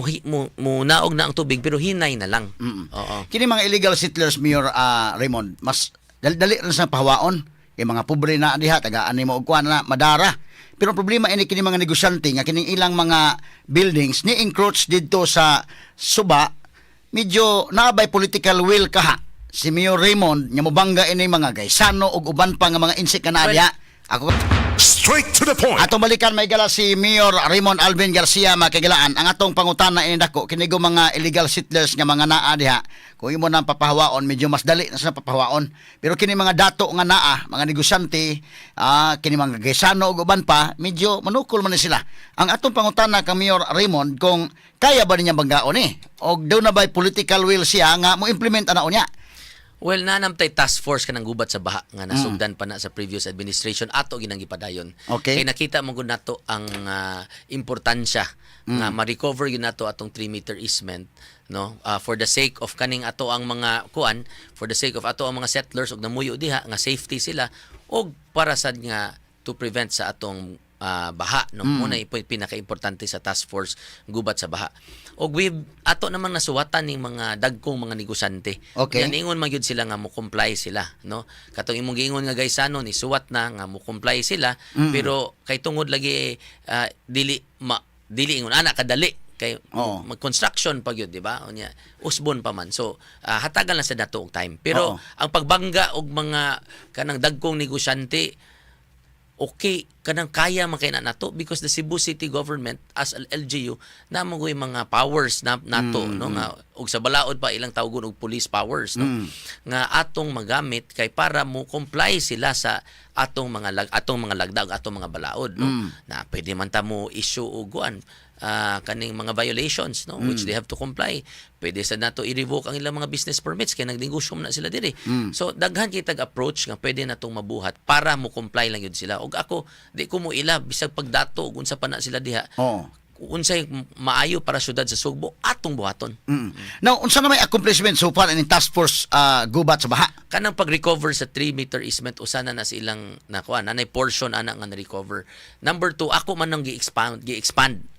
[SPEAKER 3] naog na ang tubig pero hinay na lang. Oo.
[SPEAKER 2] Kini mga illegal settlers, Mayor Raymond, mas dali, dali rin sa pahawaon. Kay mga pobre na diha, tagaan nimo og kuan na madara. Pero ang problema ini kini mga negosyante nga kining ilang mga buildings ni encroach didto sa suba, medyo naabay political will kaha si Mayor Raymond nga mobangga ini mga gaysano ug uban pa nga mga insect nga naa
[SPEAKER 3] Well,
[SPEAKER 2] diha. Ako
[SPEAKER 1] Straight to the point.
[SPEAKER 2] Atong balikan may gala si Mayor Raymond Alvin Garcia, mga kahigalaan. Ang atong pangutana ini dako kini go mga illegal settlers nga mga naa diha. Kung imo nang papahawaon, medyo mas dali na sa papahawaon. Pero kini mga dato nga naa, mga negosyante, kini mga gaysano ug uban pa, medyo manukol man ni sila. Ang atong pangutana kang Mayor Raymond kung kaya ba niya banggaon eh? Og daw na ba'y political will siya nga mo implement ana unya?
[SPEAKER 3] Well, nanamtay task force kanang gubat sa baha nga nasugdan pa na sa previous administration, ato ginang gipadayon. Kay nakita mo gud nato ang importansya nga ma-recover gyud nato atong 3-meter easement, no, for the sake of kaning ato ang mga kuan, for the sake of ato ang mga settlers ug namuyo diha nga safety sila og para sad nga to prevent sa atong baha, no? Muna pinaka-importante sa task force gubat sa baha. Og we ato namang nasuwatan ning mga dagkong mga negosyante. Yan, ingon man gyud sila nga mo comply sila, no? Katong imong giingon nga gaysano ni suwat na nga mo comply sila, pero kay tungod lagi dili ma dili ingon ana kadali kay mag-construction pa gyud, di ba? Unya usbon pa man. So hatagan lang sa dato og time. Pero ang pagbangga og mga kanang dagkong negosyante, okay kanang kaya man kay na nato because the Cebu City Government as a LGU na mo mga powers na nato, no, nga og sa balaod pa ilang tawgon og police powers, no, nga atong magamit kay para mo comply sila sa atong mga lagda ug atong mga balaod, no, na pwede man ta mo issue og kuan kaning mga violations, no, which they have to comply. Pwede sa nato i-revoke ang ilang mga business permits kay nagnegosyo man na sila diri. So daghan kitag approach nga pwede natong mabuhat para mo comply lang yun sila. Og ako di ko mo ila bisag pagdato ug unsa pa na sila diha. Unsay maayo para syudad sa Sugbo, atong buhaton.
[SPEAKER 2] Now, unsa na may accomplishment so far ining task force gubat sa baha?
[SPEAKER 3] Kanang pag-recover sa 3-meter easement, usa na na sa ilang nakuha, nanay portion ana nga na-recover. Number two, ako man nang gi-expand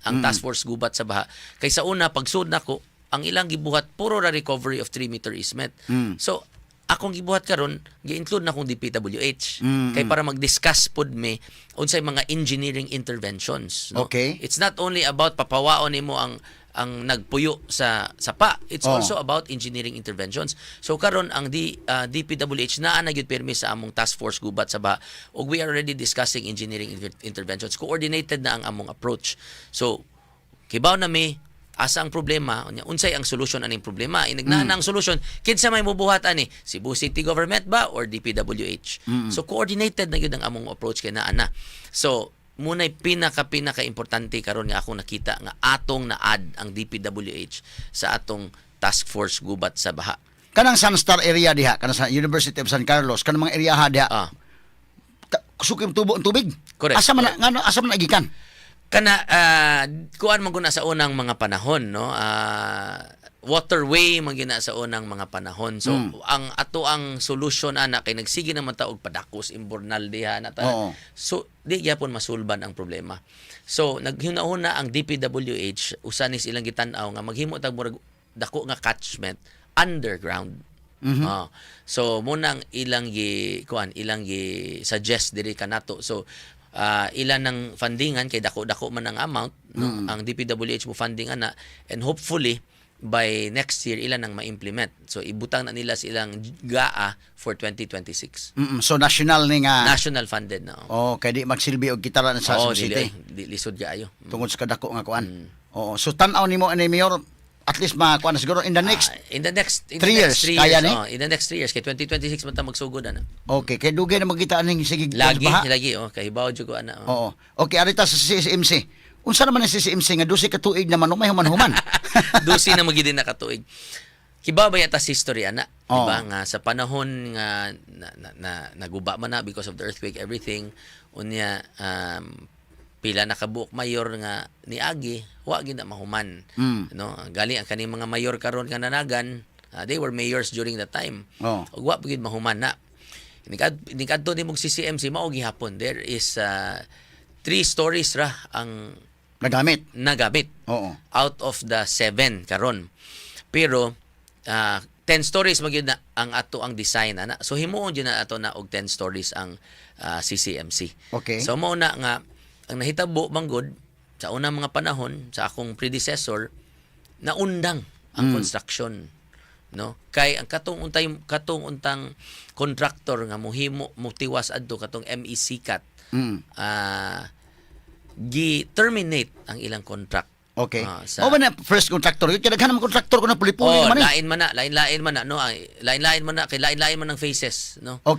[SPEAKER 3] ang task force gubat sa baha. Kay sa una pagsud nako, ang ilang gibuhat puro ra recovery of 3-meter easement. So akong gibuhat karon, gi-include na akong DPWH kay para mag-discuss pud mi unsay mga engineering interventions, no? It's not only about papawaon nimo ang nagpuyo sa sapa. It's also about engineering interventions. So karon ang DPWH naa na gyud pirmi sa among task force gubat sa baha ug we are already discussing engineering interventions. Coordinated na ang among approach. So kibaw na mi asa ang problema, unya unsay ang solusyon aning problema. Inig naa na ang solusyon, kinsa may mubuhat ani? Cebu City Government ba or DPWH? So coordinated na gyud ang among approach kay naa na. So muna'y pinaka pinaka importante karon nga akong nakita nga atong na-add ang DPWH sa atong task force gubat sa baha.
[SPEAKER 2] Kanang Sunstar area diha, kanang sa University of San Carlos, kanang mga area diha, sukim tubo ang tubig.
[SPEAKER 3] Correct.
[SPEAKER 2] Asa man ngano, asa man nagikan?
[SPEAKER 3] Kana kuan man guna sa unang mga panahon, no, waterway man gina sa unang mga panahon. So ang ato ang solution ana kay nagsige naman ta og padakos imburnal diha na ta. So di gyapon masulban ang problema. So naghuna-huna ang DPWH, usa ni ilang gitan-aw nga maghimo tag murag dako nga catchment underground. Ah, so munang ilang gi kuan, ilang gi suggest diri kanato. So ilan ng fundingan kay dako-dako man ang amount, no? Ang DPWH mo funding ana and hopefully by next year ilan ang ma-implement. So ibutang na nila sa ilang GAA for 2026.
[SPEAKER 2] So national ni nga.
[SPEAKER 3] National funded na.
[SPEAKER 2] Oh, kay di magsilbi og gitara sa
[SPEAKER 3] Oh,
[SPEAKER 2] Cebu City.
[SPEAKER 3] dili, di, lisod kaayo.
[SPEAKER 2] Tungod sa kadako nga kuan. Oo. So tan-aw nimo ani, Mayor, at least makuan na siguro in the next
[SPEAKER 3] Ah, in the
[SPEAKER 2] 3
[SPEAKER 3] next
[SPEAKER 2] years,
[SPEAKER 3] 3
[SPEAKER 2] kaya
[SPEAKER 3] years,
[SPEAKER 2] ni?
[SPEAKER 3] Oh, in the next 3 years kay 2026 man ta magsugod ana.
[SPEAKER 2] Okay, kay dugay na magkita aning sige
[SPEAKER 3] Lagi,
[SPEAKER 2] baha.
[SPEAKER 3] Lagi oh, kahibaw jud ko ana. Oh.
[SPEAKER 2] Oo. Okay, arita sa CCMC. Unsa naman ang CCMC nga 12 ka tuig naman umay human-human?
[SPEAKER 3] 12 na magid na katuig. Kibaw ba yata sa history ana, di ba,
[SPEAKER 2] Oo.
[SPEAKER 3] nga sa panahon nga na naguba man na because of the earthquake, everything, unya pila na kabuok mayor nga niagi, wa gid na mahuman. No, gali ang kaning mga mayor karon nga nanagan, they were mayors during that time. Ug wa pa gid mahuman na. Inikadto ni mong CCMC, mao gihapon there is three stories ra ang
[SPEAKER 2] Nagamit.
[SPEAKER 3] Nagamit out of the seven karon. Pero 10 stories magyud na ang ato ang design ana. So himuon jud na ato na og 10 stories ang CCMC. So mao na nga ang nahitabo manggod sa unang mga panahon sa akong predecessor, naundang ang construction, no, kay ang katong untang contractor nga mohimo motiwas adto, katong MEC cat, gi-terminate ang ilang contract.
[SPEAKER 2] Mao ba na first contractor yun? Kaya daghan naman contractor ko na puli-puli
[SPEAKER 3] Oh,
[SPEAKER 2] naman eh.
[SPEAKER 3] Lain man na, lain-lain man na, no? Ay, lain-lain man na, kay lain-lain man ang phases, no? Oh,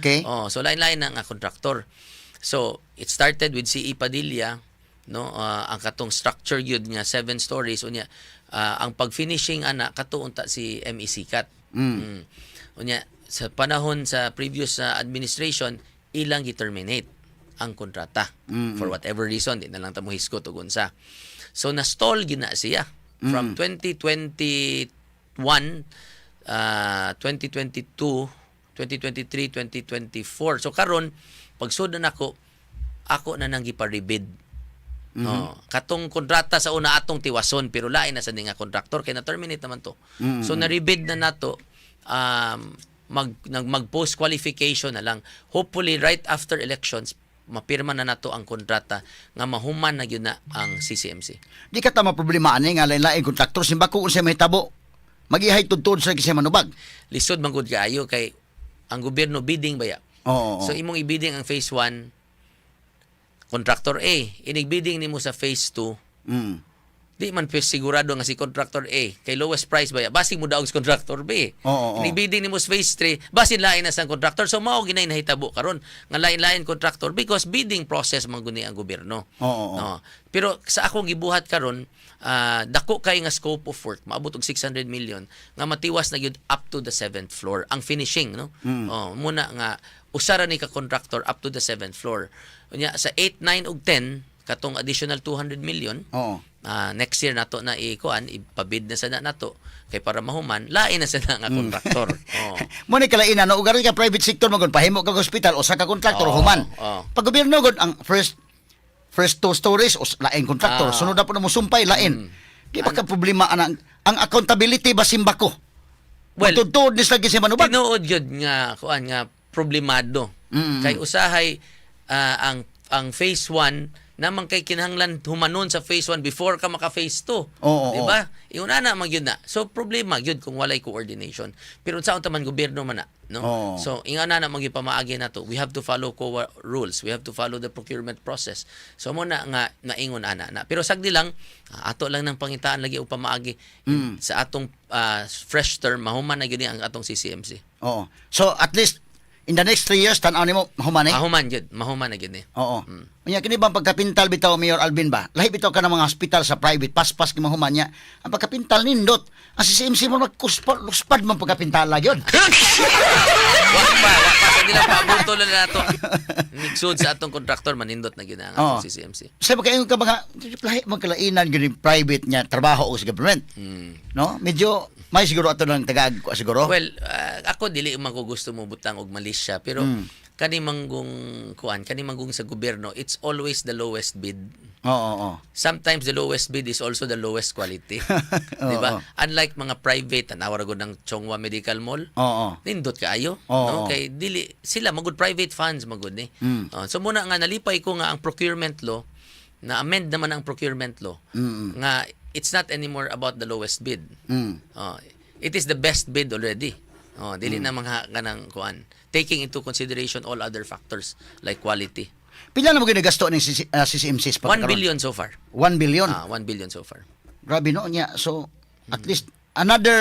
[SPEAKER 3] so lain-lain na nga contractor. So, it started with CE Padilla, no? Ang katong structure yun nga seven stories unya ang pag-finishing ana kato unta si MEC Cat. Unya sa panahon sa previous administration, ilang gi-terminate ang kontrata for whatever reason, di na lang ta mo hisgot og unsa. So na-stall gina siya from 2021, 2022, 2023, 2024. So karon pagsud na nako, ako na nang gipa-rebid. Oh, katong kontrata sa una atong tiwason pero lain na sa nga kontraktor kay na-terminate naman to. So na-rebid na nato, mag post qualification na lang. Hopefully right after elections mapirma na nato ang kontrata nga mahuman na gyud na ang CCMC.
[SPEAKER 2] Di ka tama problema ani nga lain-lain contractor, simbako unsay mahitabo. Magihay tudtod sa kisay manubag.
[SPEAKER 3] Lisod man gud kaayo kay ang gobyerno bidding baya.
[SPEAKER 2] Oo.
[SPEAKER 3] So imong i-bidding ang phase 1, contractor A, inig-bidding nimo sa phase 2, di man pa sigurado nga si contractor A kay lowest price baya, basig mo daog sa contractor B.
[SPEAKER 2] Oo, oo.
[SPEAKER 3] Inig-bidding nimo sa phase 3, basin lain na sa contractor. So mao ginay nahitabo karon nga lain-lain contractor because bidding process man guni ang gobyerno.
[SPEAKER 2] Oo, oo.
[SPEAKER 3] No. Pero sa akong gibuhat karon, dako kay nga scope of work, maabot og 600 million nga matiwas na gyud up to the seventh floor ang finishing, no. Oh, muna nga usa ra ni ka contractor up to the seventh floor. Unya sa 8, 9 ug 10, katong additional 200 million, next year nato na ikuan, ipabid na sa na nato kay para mahuman, lain na sa na nga contractor. Oh.
[SPEAKER 2] Mo ni kalainan, no, ugari ka private sector man gud, pahimo kag hospital, usa ka contractor, human. Pag gobyerno gud, ang first two stories us lain contractor, sunod na po na musumpay lain. Di ba ka problema ana ang accountability ba, simbako?
[SPEAKER 3] Well,
[SPEAKER 2] Well, ni sila sa manubag.
[SPEAKER 3] Tinuod yun nga kuan nga problemado. Kay usahay ang phase 1 naman kay kinahanglan humanon sa phase 1 before ka maka phase 2.
[SPEAKER 2] Oo,
[SPEAKER 3] Di ba? Ingon ana man gyud na. So problema gyud kung walay coordination. Pero unsaon ta man, gobyerno man na, no?
[SPEAKER 2] Oo.
[SPEAKER 3] So ingon ana man gyud pamaagi nato. We have to follow COA rules. We have to follow the procurement process. So mo na nga naingon ana na. Pero sagdi lang, ato lang nang pangitaan lagi og pamaagi sa atong fresh term, mahuman na gyud ni ang atong CCMC.
[SPEAKER 2] Oo. So at least In the next 3 years, tan-aw nimo mahuman eh.
[SPEAKER 3] Mahuman gyud, mahuman na gyud ni.
[SPEAKER 2] Oo. Unya kini bang pagkapintal bitaw, Mayor Alvin ba? Lahi bitaw ka ng mga hospital sa private, paspas kay mahuman niya. Ang pagkapintal nindot. Ang CCMC mo magkuspad luspad man pagkapintala gyud.
[SPEAKER 3] Wa pa sa nila, paabuto lang nato. Nigsud sa atong kontraktor, manindot na gyud ang atong CCMC.
[SPEAKER 2] Sa pagkaingon ka mga lahi man kalainan gyud yung private niya trabaho o sa government. No? Medyo may siguro ato ng tagag siguro.
[SPEAKER 3] Well, ako dili man ko gusto mo butang og malisya, pero kani manggong kuan, kani manggong sa gobyerno, it's always the lowest bid.
[SPEAKER 2] Oo, oo.
[SPEAKER 3] Sometimes the lowest bid is also the lowest quality. Di ba? Unlike mga private, tanawa ra gud ng Chong Hua Medical Mall. Nindot kaayo, no? Kay dili sila magud private funds magud ni. Oh, so muna nga nalipay ko nga ang procurement law na amend naman ang procurement law nga it's not anymore about the lowest bid. Oh, it is the best bid already. Oh, dili na mga kanang kuan, taking into consideration all other factors like quality.
[SPEAKER 2] Pila na mo ginagasto ning CCMC
[SPEAKER 3] 1 billion so far.
[SPEAKER 2] 1 billion.
[SPEAKER 3] Ah, 1 billion so far.
[SPEAKER 2] Grabe no niya. So at least another,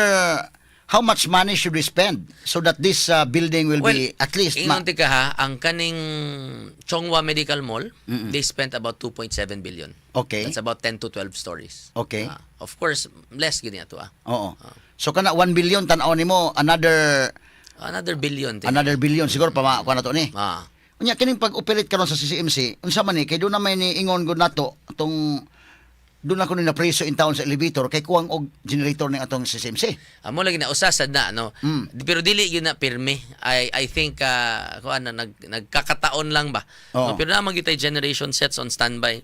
[SPEAKER 2] how much money should we spend so that this building will be at least
[SPEAKER 3] Ingon ka ha, ang kaning Chong Hua Medical Mall, they spent about 2.7 billion. That's about 10 to 12 stories. Ah, of course, less gini ato ah.
[SPEAKER 2] Oo. So kana 1 billion, tan-aw nimo another
[SPEAKER 3] Another billion. Tin.
[SPEAKER 2] Another billion siguro pa makuha na to ni. Unya kining pag-operate karon sa CCMC, unsa man ni kay doon na may ni ingon gud nato atong doon ako ni napreso in town sa elevator kay kuwang og generator ning atong CCMC.
[SPEAKER 3] Amo lagi na usasad na no. Pero dili yun na pirmi. I think kuan na nagkakataon lang ba. No, pero naa man gyud tay generation sets on standby.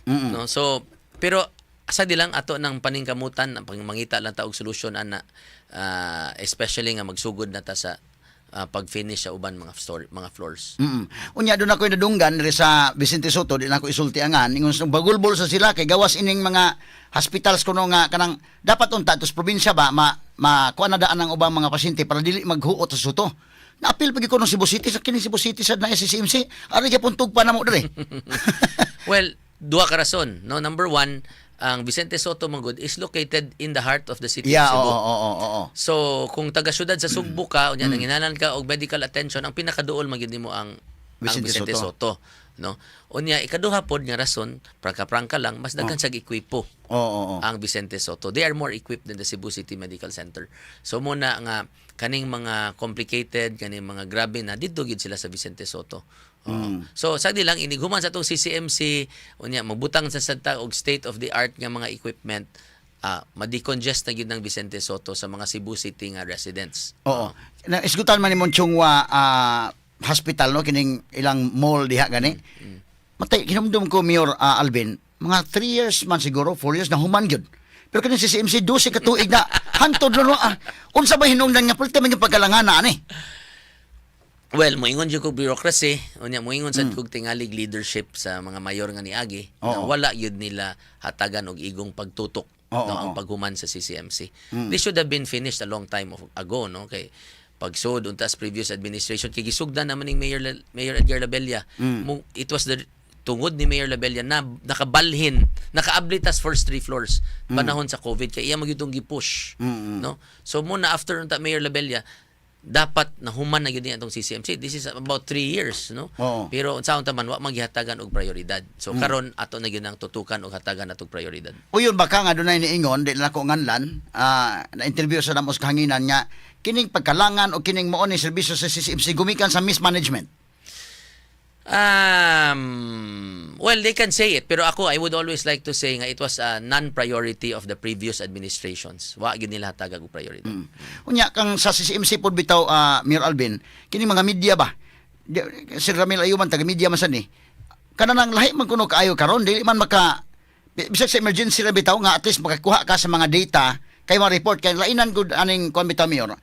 [SPEAKER 3] No? So pero asa di lang ato ng paningkamutan ang pangmangita lang ta og solusyon ana, especially nga magsugod na ta sa pag-finish sa uban mga story, mga floors.
[SPEAKER 2] Unya doon ako nadunggan diri sa Vicente Sotto, di na ako isulti angan ingon sa bagulbol sa sila kay gawas ining mga hospitals kuno nga kanang dapat unta tos probinsya ba ma makuha na daan ang ubang mga pasyente para dili maghuot sa Sotto. Naapil pagi ko ng Cebu City sa kini Cebu City sad na SCMC. Ari gyapon tugpa na mo diri.
[SPEAKER 3] Well, duha ka rason, no? Number one, ang Vicente Sotto Magud is located in the heart of the city of Cebu.
[SPEAKER 2] Oo oo oo.
[SPEAKER 3] So, kung taga syudad sa Sugbo ka, unya nanginahanglan ka og medical attention, ang pinakaduol magyud nimo ang
[SPEAKER 2] Vicente
[SPEAKER 3] Vicente
[SPEAKER 2] Sotto.
[SPEAKER 3] Sotto, no? Unya ikaduha pod nga rason, prangka-prangka lang, mas daghan sa ekwipo
[SPEAKER 2] Oo oo. oo.
[SPEAKER 3] ang Vicente Sotto. They are more equipped than the Cebu City Medical Center. So muna nga kaning mga complicated, kaning mga grabe na didto gid sila sa Vicente Sotto. Oo. So sa di lang inighuman sa atong CCMC, unya magbutang sa sad ta og state of the art nga mga equipment, ma-decongest na gyud ng Vicente Sotto sa mga Cebu City nga residents.
[SPEAKER 2] Oo. Na isgutan man ni Chong Hua hospital no, kining ilang mall diha gani. Matay hinumdum ko, Mayor Alvin, mga 3 years man siguro, 4 years na human gyud. Pero kining CCMC 12 ka tuig na hantod no ah. Unsa ba hinungdan nga pulti man yung pagkalangana ani?
[SPEAKER 3] Well, moingon jud kog bureaucracy, unya moingon sad kog tingalig leadership sa mga mayor nga niagi na wala gyud nila hatagan og igong pagtutok no, ang paghuman sa CCMC. This should have been finished a long time ago, no, kay pagsud unta sa previous administration kay gisugdan naman ning Mayor Edgar Labella. It was the tungod ni Mayor Labella na nakabalhin, nakaabli tas first three floors panahon sa COVID kay iya magyud tong gi-push, no? So muna after unta Mayor Labella dapat nahuman na gyud niya atong CCMC. This is about 3 years, no? Pero unsaon ta man, wa maghihatagan og prioridad. So karon ato na gyud ang tutukan og hatagan atong prioridad.
[SPEAKER 2] O yun baka nga dunay niingon, di na ko nganlan, na interview sa namos kahanginan nga kining pagkalangan o kining mao ni serbisyo sa CCMC gumikan sa mismanagement.
[SPEAKER 3] Well, they can say it, pero ako, I would always like to say nga it was a non-priority of the previous administrations. Wa gyud nila hatagag og priority.
[SPEAKER 2] Unya kang sa CCMC pod bitaw, Mayor Alvin, kini mga media ba? Sir Ramil Ayuman taga media man sad ni. Kana nang lahi man kuno kaayo karon dili man maka bisag sa emergency ra bitaw nga at least makakuha ka sa mga data kay ma-report kay lainan gud aning kuan bitaw, Mayor.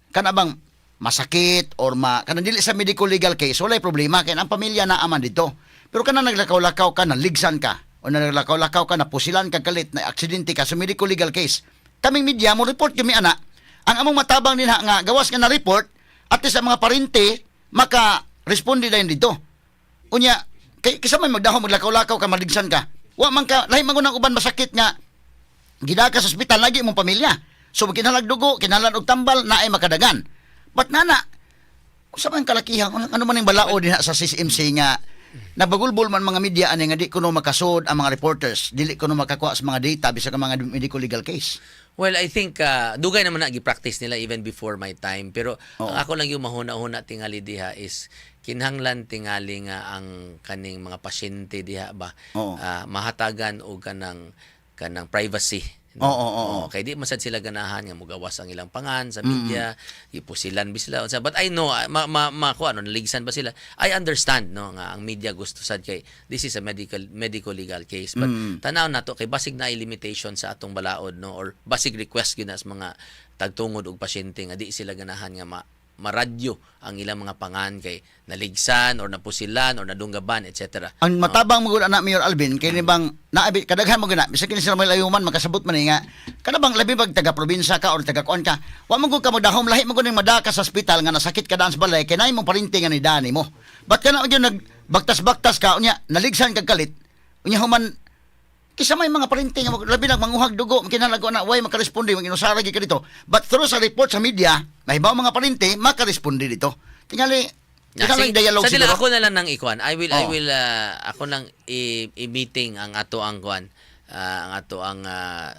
[SPEAKER 2] Kana bang masakit or ma kanang dili sa medical legal case, walay problema kay ang pamilya na aman dito. Pero kana naglakaw-lakaw ka, naligsan ka o naglakaw-lakaw ka, napusilan ka kalit, na aksidente ka sa medical legal case. Kaming media mo report kami ana. Ang among matabang dinha nga gawas nga na report, at least ang mga parente maka responde dayon dito. Unya kay kisa may magdahom maglakaw-lakaw ka, maligsan ka. Wa man ka lahi man ang uban masakit nga gidaka sa ospital lagi imong pamilya. So kinahanglan dugo, kinahanglan og tambal naay makadagan. But nana Kung sa man kalakihan, ano man ang balaod dinha sa CCMC nga nabagulbol man mga media ani nga di kuno makasud ang mga reporters, dili kuno makakuha sa mga data bisag ang mga medical legal case?
[SPEAKER 3] Well, I think dugay naman na gi-practice nila even before my time. Pero ang ako lang yung mahuna-huna tingali diha is kinahanglan tingali nga ang kaning mga pasyente diha ba mahatagan og kanang privacy, no?
[SPEAKER 2] Oo, oo, oo.
[SPEAKER 3] Kay di man sad sila ganahan nga mugawas ang ilang pangan sa media, gipusilan bi sila unsa. But I know ma, ma, ma kuan, ano, naligsan ba sila. I understand, no, nga ang media gusto sad kay this is a medical legal case. But tanaw nato kay basig na limitation sa atong balaod, no, or basig request gyud na sa mga tagtungod og pasyente nga di sila ganahan nga maradyo ang ilang mga pangan kay naligsan or napusilan or nadunggaban, etc.
[SPEAKER 2] Ang matabang mo gud ana, Mayor Alvin, kay ni bang naabi kadaghan mo gud na bisag kini sila may layuman makasabot man ni nga kana bang labi pag taga probinsya ka or taga kuan ka, wa man gud ka magdahom, lahi man gud ning madaka sa ospital nga nasakit ka daan sa balay kay naay mong parinti nga ni dani mo. But kana gyud nag bagtas-bagtas ka, unya naligsan kag kalit, unya human kisa may mga parinti nga labi nag manguhag dugo, kinahanglan ko na way makaresponde, mag inusara gyud ka dito. But through sa report sa media, mahibaw mga parinti makaresponde dito. Tingali tingali
[SPEAKER 3] sige.
[SPEAKER 2] dialogue
[SPEAKER 3] Sa dila
[SPEAKER 2] siguro.
[SPEAKER 3] ako na lang nang ikuan. I will ako nang i-meeting ang ato ang kuan, ang ato ang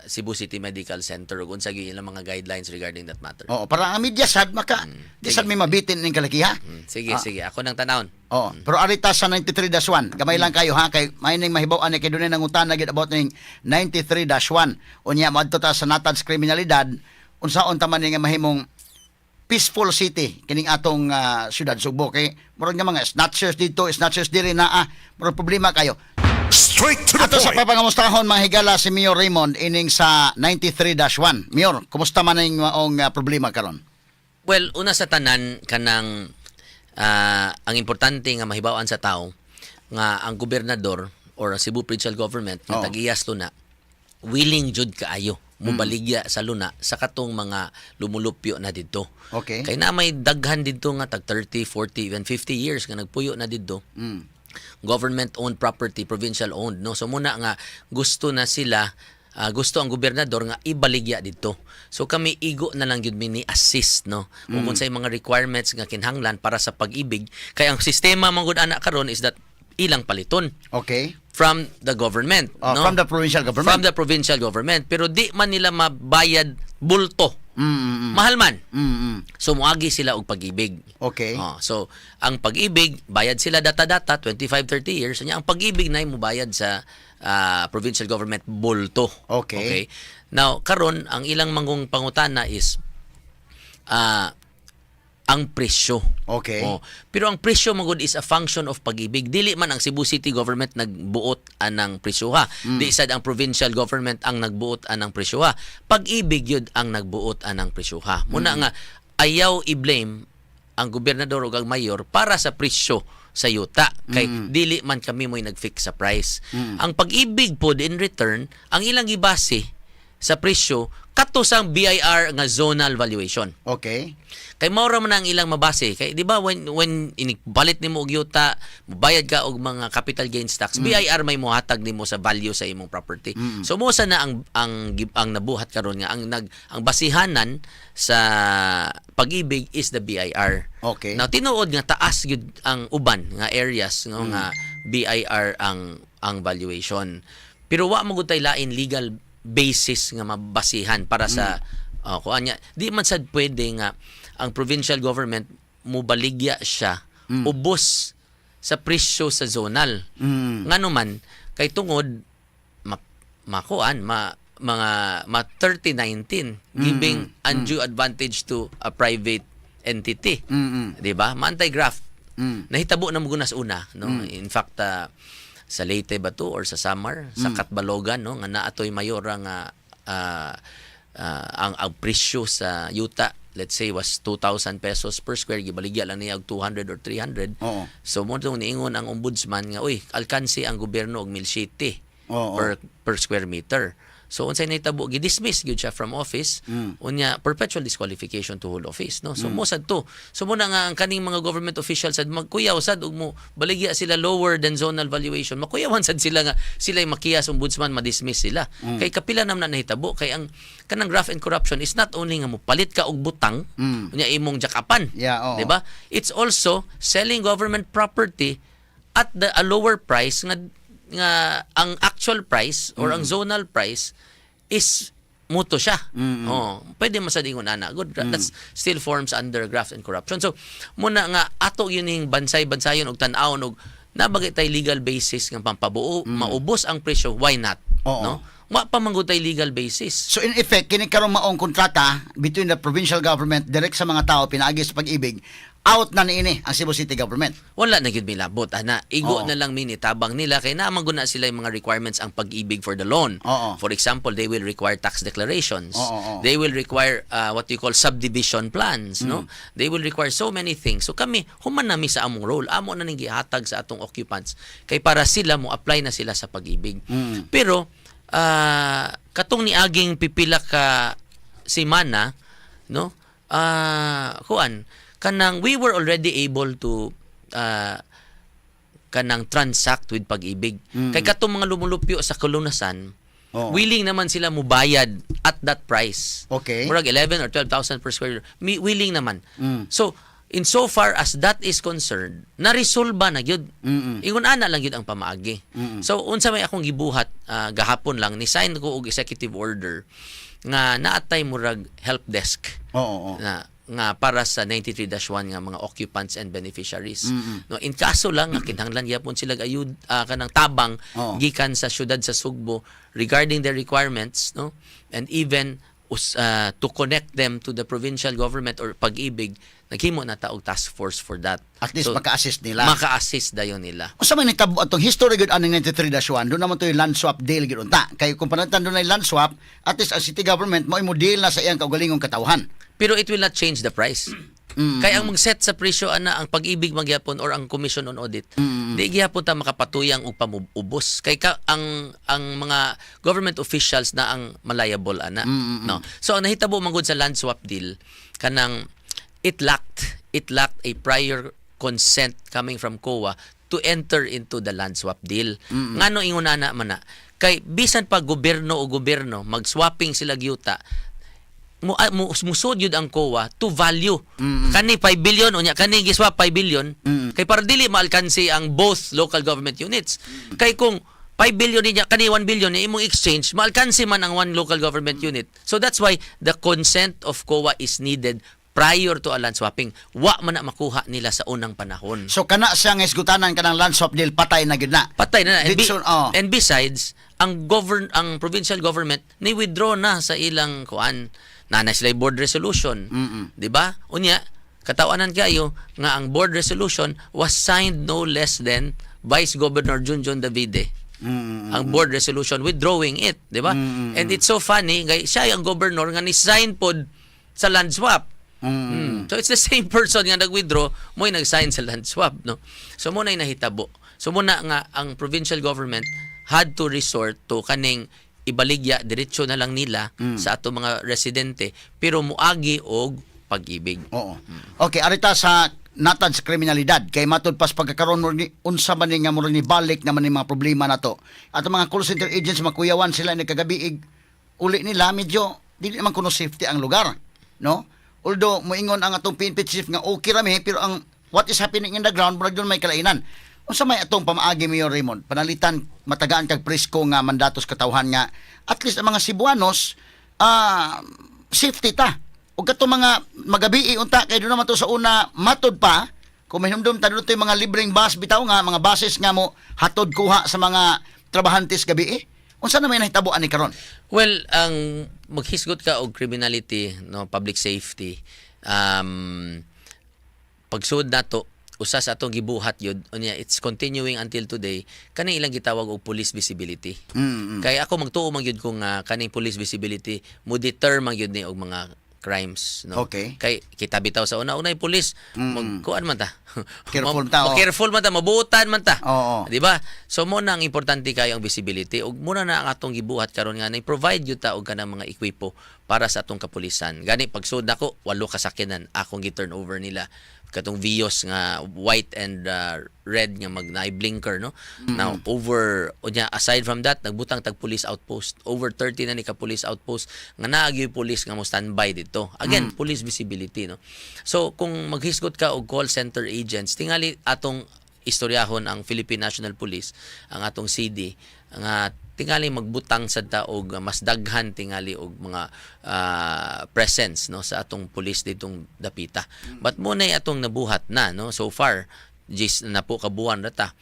[SPEAKER 3] Cebu City Medical Center ug unsa gyud ilang mga guidelines regarding that matter.
[SPEAKER 2] Oo, para ang media sad maka di sad may mabitin ning kalakiha.
[SPEAKER 3] Sige, sige. Ako nang tanawon.
[SPEAKER 2] Oo, pero arita sa 93-1. Gamay lang kayo ha kay may ning mahibaw ani kay dunay nangutana gid about ning 93-1. Unya moadto ta sa natad sa kriminalidad, unsaon ta man ni nga mahimong peaceful city kining atong syudad Sugbo kay murag nga mga snatchers dito, snatchers diri naa, murag problema kayo.
[SPEAKER 1] Straight to the
[SPEAKER 2] Ato sa
[SPEAKER 1] point.
[SPEAKER 2] papangamustahon, mga higala, si Mayor Raymond ining sa 93-1. Mayor, kumusta man ning maong problema karon?
[SPEAKER 3] Well, una sa tanan kanang ang importante nga mahibaw-an sa tao nga ang gobernador or ang Cebu Provincial Government nga tag-iyas luna willing jud kaayo mubaligya sa luna sa katong mga lumulupyo na didto. Kay na may daghan didto nga tag 30, 40, even 50 years nga nagpuyo na didto. Government owned property, provincial owned, no? So muna nga gusto na sila, gusto ang gobernador nga ibaligya didto. So kami igo na lang gyud mi ni assist, no, kung unsay mga requirements nga kinahanglan para sa Pag-ibig kay ang sistema man gud ana karon is that ilang paliton from the government,
[SPEAKER 2] Oh,
[SPEAKER 3] no?
[SPEAKER 2] from the provincial government.
[SPEAKER 3] From the provincial government, pero di man nila mabayad bulto. Mahal man. So muagi sila og Pag-ibig. Oh, so ang Pag-ibig bayad sila data-data 25 30 years. Nya ang Pag-ibig na mubayad sa provincial government bulto. Now karon ang ilang manggung pangutana is ang presyo. Oh, pero ang presyo magud is a function of Pag-ibig. Dili man ang Cebu City government nagbuot anang presyo ha. Di sad ang provincial government ang nagbuot anang presyo ha. Pag-ibig yun ang nagbuot anang presyo ha. Muna nga ayaw i-blame ang gobernador ug ang mayor para sa presyo sa yuta kay dili man kami mo'y nag-fix sa price. Ang Pag-ibig pod in return, ang ilang gibase sa presyo kato sa BIR nga zonal valuation. Kay mao ra man ang ilang mabase. Kay di ba when inibalit nimo og yuta, mobayad ka og mga capital gains tax, BIR may mohatag nimo sa value sa imong property. So mo sa na ang nabuhat karon nga ang basihanan sa Pag-ibig is the BIR. Now tinuod nga taas gyud ang uban nga areas, no, nga BIR ang valuation. Pero wa mo gud tay lain legal basis nga mabasihan para sa kuan niya. Di man sad pwede nga ang provincial government mubaligya siya ubos sa presyo sa zonal. Ngano man kay tungod ma, makuan ma mga ma 3019 giving undue advantage to a private entity. Di ba? Ma-anti-graft. Nahitabo na mo gunas una, no? In fact, sa Leyte ba to or sa Samar, sa Katbalogan, no, nga naatoy mayora nga ang presyo sa yuta, let's say, was 2,000 pesos per square, gibaligya lang niya og 200 or 300. So mo tong niingon ang ombudsman nga, uy, alkansi ang gobyerno og 1,007 per square meter. So unsay nahitabo, gi-dismiss gyud siya from office. Unya perpetual disqualification to hold office, no? So mo sad to. So mo na nga ang kaning mga government officials sad magkuyaw sad ug mo baligya sila lower than zonal valuation. Makuyawan sad sila nga sila makiya sa ombudsman, ma-dismiss sila. Kay kapila naman na nahitabo kay ang kanang graft and corruption is not only nga mo palit ka og butang unya imong jakapan.
[SPEAKER 2] Yeah, oo.
[SPEAKER 3] Di ba? It's also selling government property at the a lower price nga nga ang actual price or ang zonal price is muto siya. Oh, pwede man sad ingon ana. Good. That's still forms under graft and corruption. So muna nga ato yun yung bansay-bansayon og tan-awon og nabagay tay legal basis nga pampabuo, maubos ang presyo, why not?
[SPEAKER 2] Oo.
[SPEAKER 3] No? Wa pa man gud tay legal basis.
[SPEAKER 2] So in effect, kini karon maong kontrata between the provincial government direct sa mga tao pinaagi sa Pag-ibig, out na niini ang Cebu City government.
[SPEAKER 3] Wala na gyud milabot ana, igo
[SPEAKER 2] Oo.
[SPEAKER 3] Na lang minitabang nila kay naa man gud na sila yung mga requirements ang Pag-ibig for the loan.
[SPEAKER 2] Oo.
[SPEAKER 3] For example, they will require tax declarations.
[SPEAKER 2] Oo, oo.
[SPEAKER 3] They will require what you call subdivision plans, no? They will require so many things. So kami, human nami sa among role, amo na ning gihatag sa atong occupants kay para sila mo apply na sila sa Pag-ibig. Pero katong niaging pipila ka semana, no, kuan kanang we were already able to kanang transact with Pag-ibig kay katong mga lumulupyo sa kalunasan,
[SPEAKER 2] Oo.
[SPEAKER 3] Willing naman sila mubayad at that price. Murag 11 or 12,000 per square meter. Willing naman. So in so far as that is concerned, na-resolve na gyud. Ingon ana lang gyud ang pamaagi. So unsa may akong gibuhat gahapon lang, ni sign ko og executive order nga naatay murag help desk
[SPEAKER 2] Oo, oo.
[SPEAKER 3] na nga para sa 93-1 nga mga occupants and beneficiaries. No, in kaso lang nga kinahanglan gyapon sila ayud kanang tabang
[SPEAKER 2] Oo.
[SPEAKER 3] Gikan sa syudad sa Sugbo regarding their requirements, no, and even to connect them to the provincial government or Pag-ibig, naghimo na ta og task force for that.
[SPEAKER 2] At least
[SPEAKER 3] So,
[SPEAKER 2] maka-assist nila.
[SPEAKER 3] Maka-assist dayon nila.
[SPEAKER 2] Unsa man nitabo atong history gud aning 93-1, doon naman to yung land swap deal gud unta. Kay kung panantan doon ay land swap, at least ang city government mo mo deal na sa iyang kaugalingong katawhan.
[SPEAKER 3] Pero it will not change the price. Kaya ang mag-set sa presyo ana ang Pag-ibig magyapon or ang Commission on Audit. Di gyapon ta makapatuyang og pamubos kay ka, ang mga government officials na ang ma-liable ana. No. So ang nahitabo man gud sa land swap deal, kanang it lacked a prior consent coming from COA to enter into the land swap deal. Ngano ingon ana man na? Kay bisan pa gobyerno o gobyerno mag-swapping sila gyuta, mo musod yun ang COA to value. Kani 5 billion unya kani giswap 5 billion kay para dili maalkansi ang both local government units. Kay kung 5 billion niya kani 1 billion ni imong exchange, maalkansi man ang one local government unit. So that's why the consent of COA is needed prior to a land swapping. Wa man na makuha nila sa unang panahon.
[SPEAKER 2] So kana siya nga isgutanan kanang land swap deal, patay na gud na.
[SPEAKER 3] Patay na na.
[SPEAKER 2] Didson, oh.
[SPEAKER 3] And besides, ang provincial government ni withdraw na sa ilang kuan. Na sila board resolution. 'Di ba? Unya, katawanan kayo nga ang board resolution was signed no less than Vice Governor Junjun Davide. Ang board resolution withdrawing it, 'di ba? And it's so funny kay siya ang governor nga ni sign pod sa land swap. So it's the same person nga nag-withdraw mo nag-sign sa land swap, no? So mo na nahitabo. So mo na nga ang provincial government had to resort to kaning ibaligya diretso na lang nila sa ato mga residente pero muagi og Pag-ibig.
[SPEAKER 2] Oo. Okay, arita sa natad sa kriminalidad kay matud pas pagkakaroon mo ni unsa man ni nga mo ni balik naman ni mga problema nato. At ang mga call center agents, makuyawan sila ni kagabi uli nila, medyo dili naman kuno safety ang lugar, no? Although moingon ang atong PNP chief nga okay rami, pero ang what is happening in the ground, murag doon may kalainan. Unsa may atong pamaagi, Mayor Raymond? Panalitan matagaan kag presko nga mandatos katawhan nga at least ang mga Cebuanos safety ta. Ug katong mga magabii unta kay doon naman to sa una matud pa kung mahinumdum ta doon mga libreng bus bitaw nga mga buses nga mo hatod kuha sa mga trabahantes gabi eh. Unsa na may nahitabo ani karon?
[SPEAKER 3] Well, ang maghisgot ka og criminality, no, public safety, pagsud nato, usa sa atong gibuhat yun, unya it's continuing until today, kani ilang gitawag og police visibility. Kay ako magtuo man gyud ko nga kaning police visibility mo deter man gyud ni og mga crimes, no?
[SPEAKER 2] Okay.
[SPEAKER 3] Kay kita bitaw sa una-unay pulis, magkuan man ta.
[SPEAKER 2] Careful ta, oh.
[SPEAKER 3] Careful man ta, mabuotan man ta.
[SPEAKER 2] Oo.
[SPEAKER 3] Di ba? So mo na ang importante kayo ang visibility ug muna na ang atong gibuhat karon nga na provide gyud ta og kanang mga ekwipo para sa atong kapulisan. Gani pagsud nako, walo ka sakyanan akong gi-turn over nila, katong Vios nga white and red nga mag naay blinker, no? Now over unya, aside from that, nagbutang tag police outpost, over 30 na ni ka police outpost nga naa gyud police nga mo standby dito. Again, police visibility, no? So kung maghisgot ka og call center agents, tingali atong istoryahon ang Philippine National Police, ang atong CD, nga tingali magbutang sad ta og mas daghan tingali og mga presence, no, sa atong police ditong dapita. But mo na atong nabuhat na, no, so far jis na po kabuan ra ta,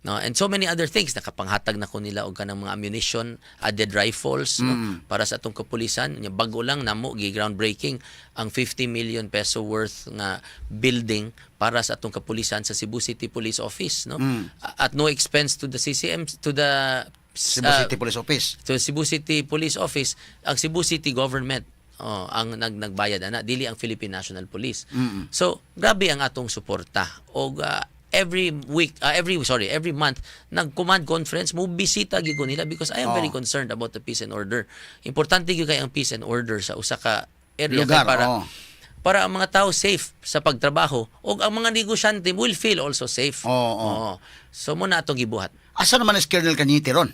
[SPEAKER 3] no? And so many other things, nakapanghatag na ko nila og kanang mga ammunition, added rifles, no, para sa atong kapulisan. Nya bag-o lang namo gi groundbreaking ang 50 million peso worth nga building para sa atong kapulisan sa Cebu City Police Office, no, at no expense to the CCM, to the
[SPEAKER 2] Cebu City Police Office.
[SPEAKER 3] To Cebu City Police Office. Ang Cebu City Government, oh, ang nagbayad ana, dili ang Philippine National Police. So grabe ang atong suporta og every week, every, sorry, every month nag-command conference mo, bisita gyud ko nila because I am very concerned about the peace and order. Importante gyud kay ang peace and order sa usa ka area
[SPEAKER 2] lugar,
[SPEAKER 3] kay para para ang mga tao safe sa pagtrabaho o ang mga negosyante will feel also safe.
[SPEAKER 2] Oo.
[SPEAKER 3] Oo. So mo na atong gibuhat.
[SPEAKER 2] Asa naman is Colonel Cañete ron?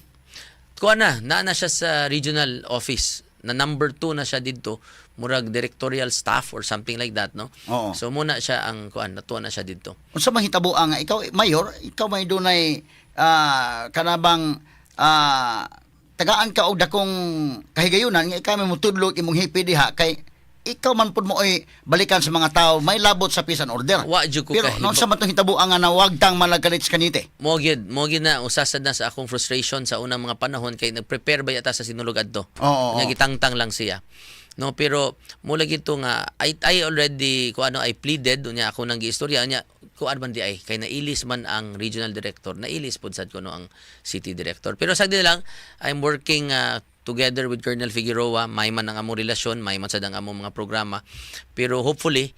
[SPEAKER 3] Kuha na, naa na siya sa regional office. Na number 2 na siya didto, murag directorial staff or something like that, no?
[SPEAKER 2] Oo.
[SPEAKER 3] So muna siya ang kuan, natuwa na siya didto.
[SPEAKER 2] Unsa man hitabo ang ikaw mayor, ikaw may dunay kanabang tagaan ka og dakong kahigayunan nga ikaw may mutudlo imong hepe diha kay ikaw man pud mo oy balikan sa mga tao may labot sa peace and order.
[SPEAKER 3] Wa jud ko
[SPEAKER 2] Pero
[SPEAKER 3] kahibot.
[SPEAKER 2] noon sa man tong hitabo ang nga nawagtang malagkalit sa Cañete?
[SPEAKER 3] Mo gyud na usasad na sa akong frustration sa unang mga panahon kay nag-prepare ba yata sa Sinulog adto.
[SPEAKER 2] Oo, oo.
[SPEAKER 3] Nga gitangtang lang siya. No, pero mula gito nga I already ko ano, I pleaded unya ako nang giistorya unya kuan man di ay kay nailis man ang regional director, nailis pud sad kuno ang city director. Pero sa di lang, I'm working together with Colonel Figueroa, may man ang among relasyon, may man sad ang among mga programa. Pero hopefully,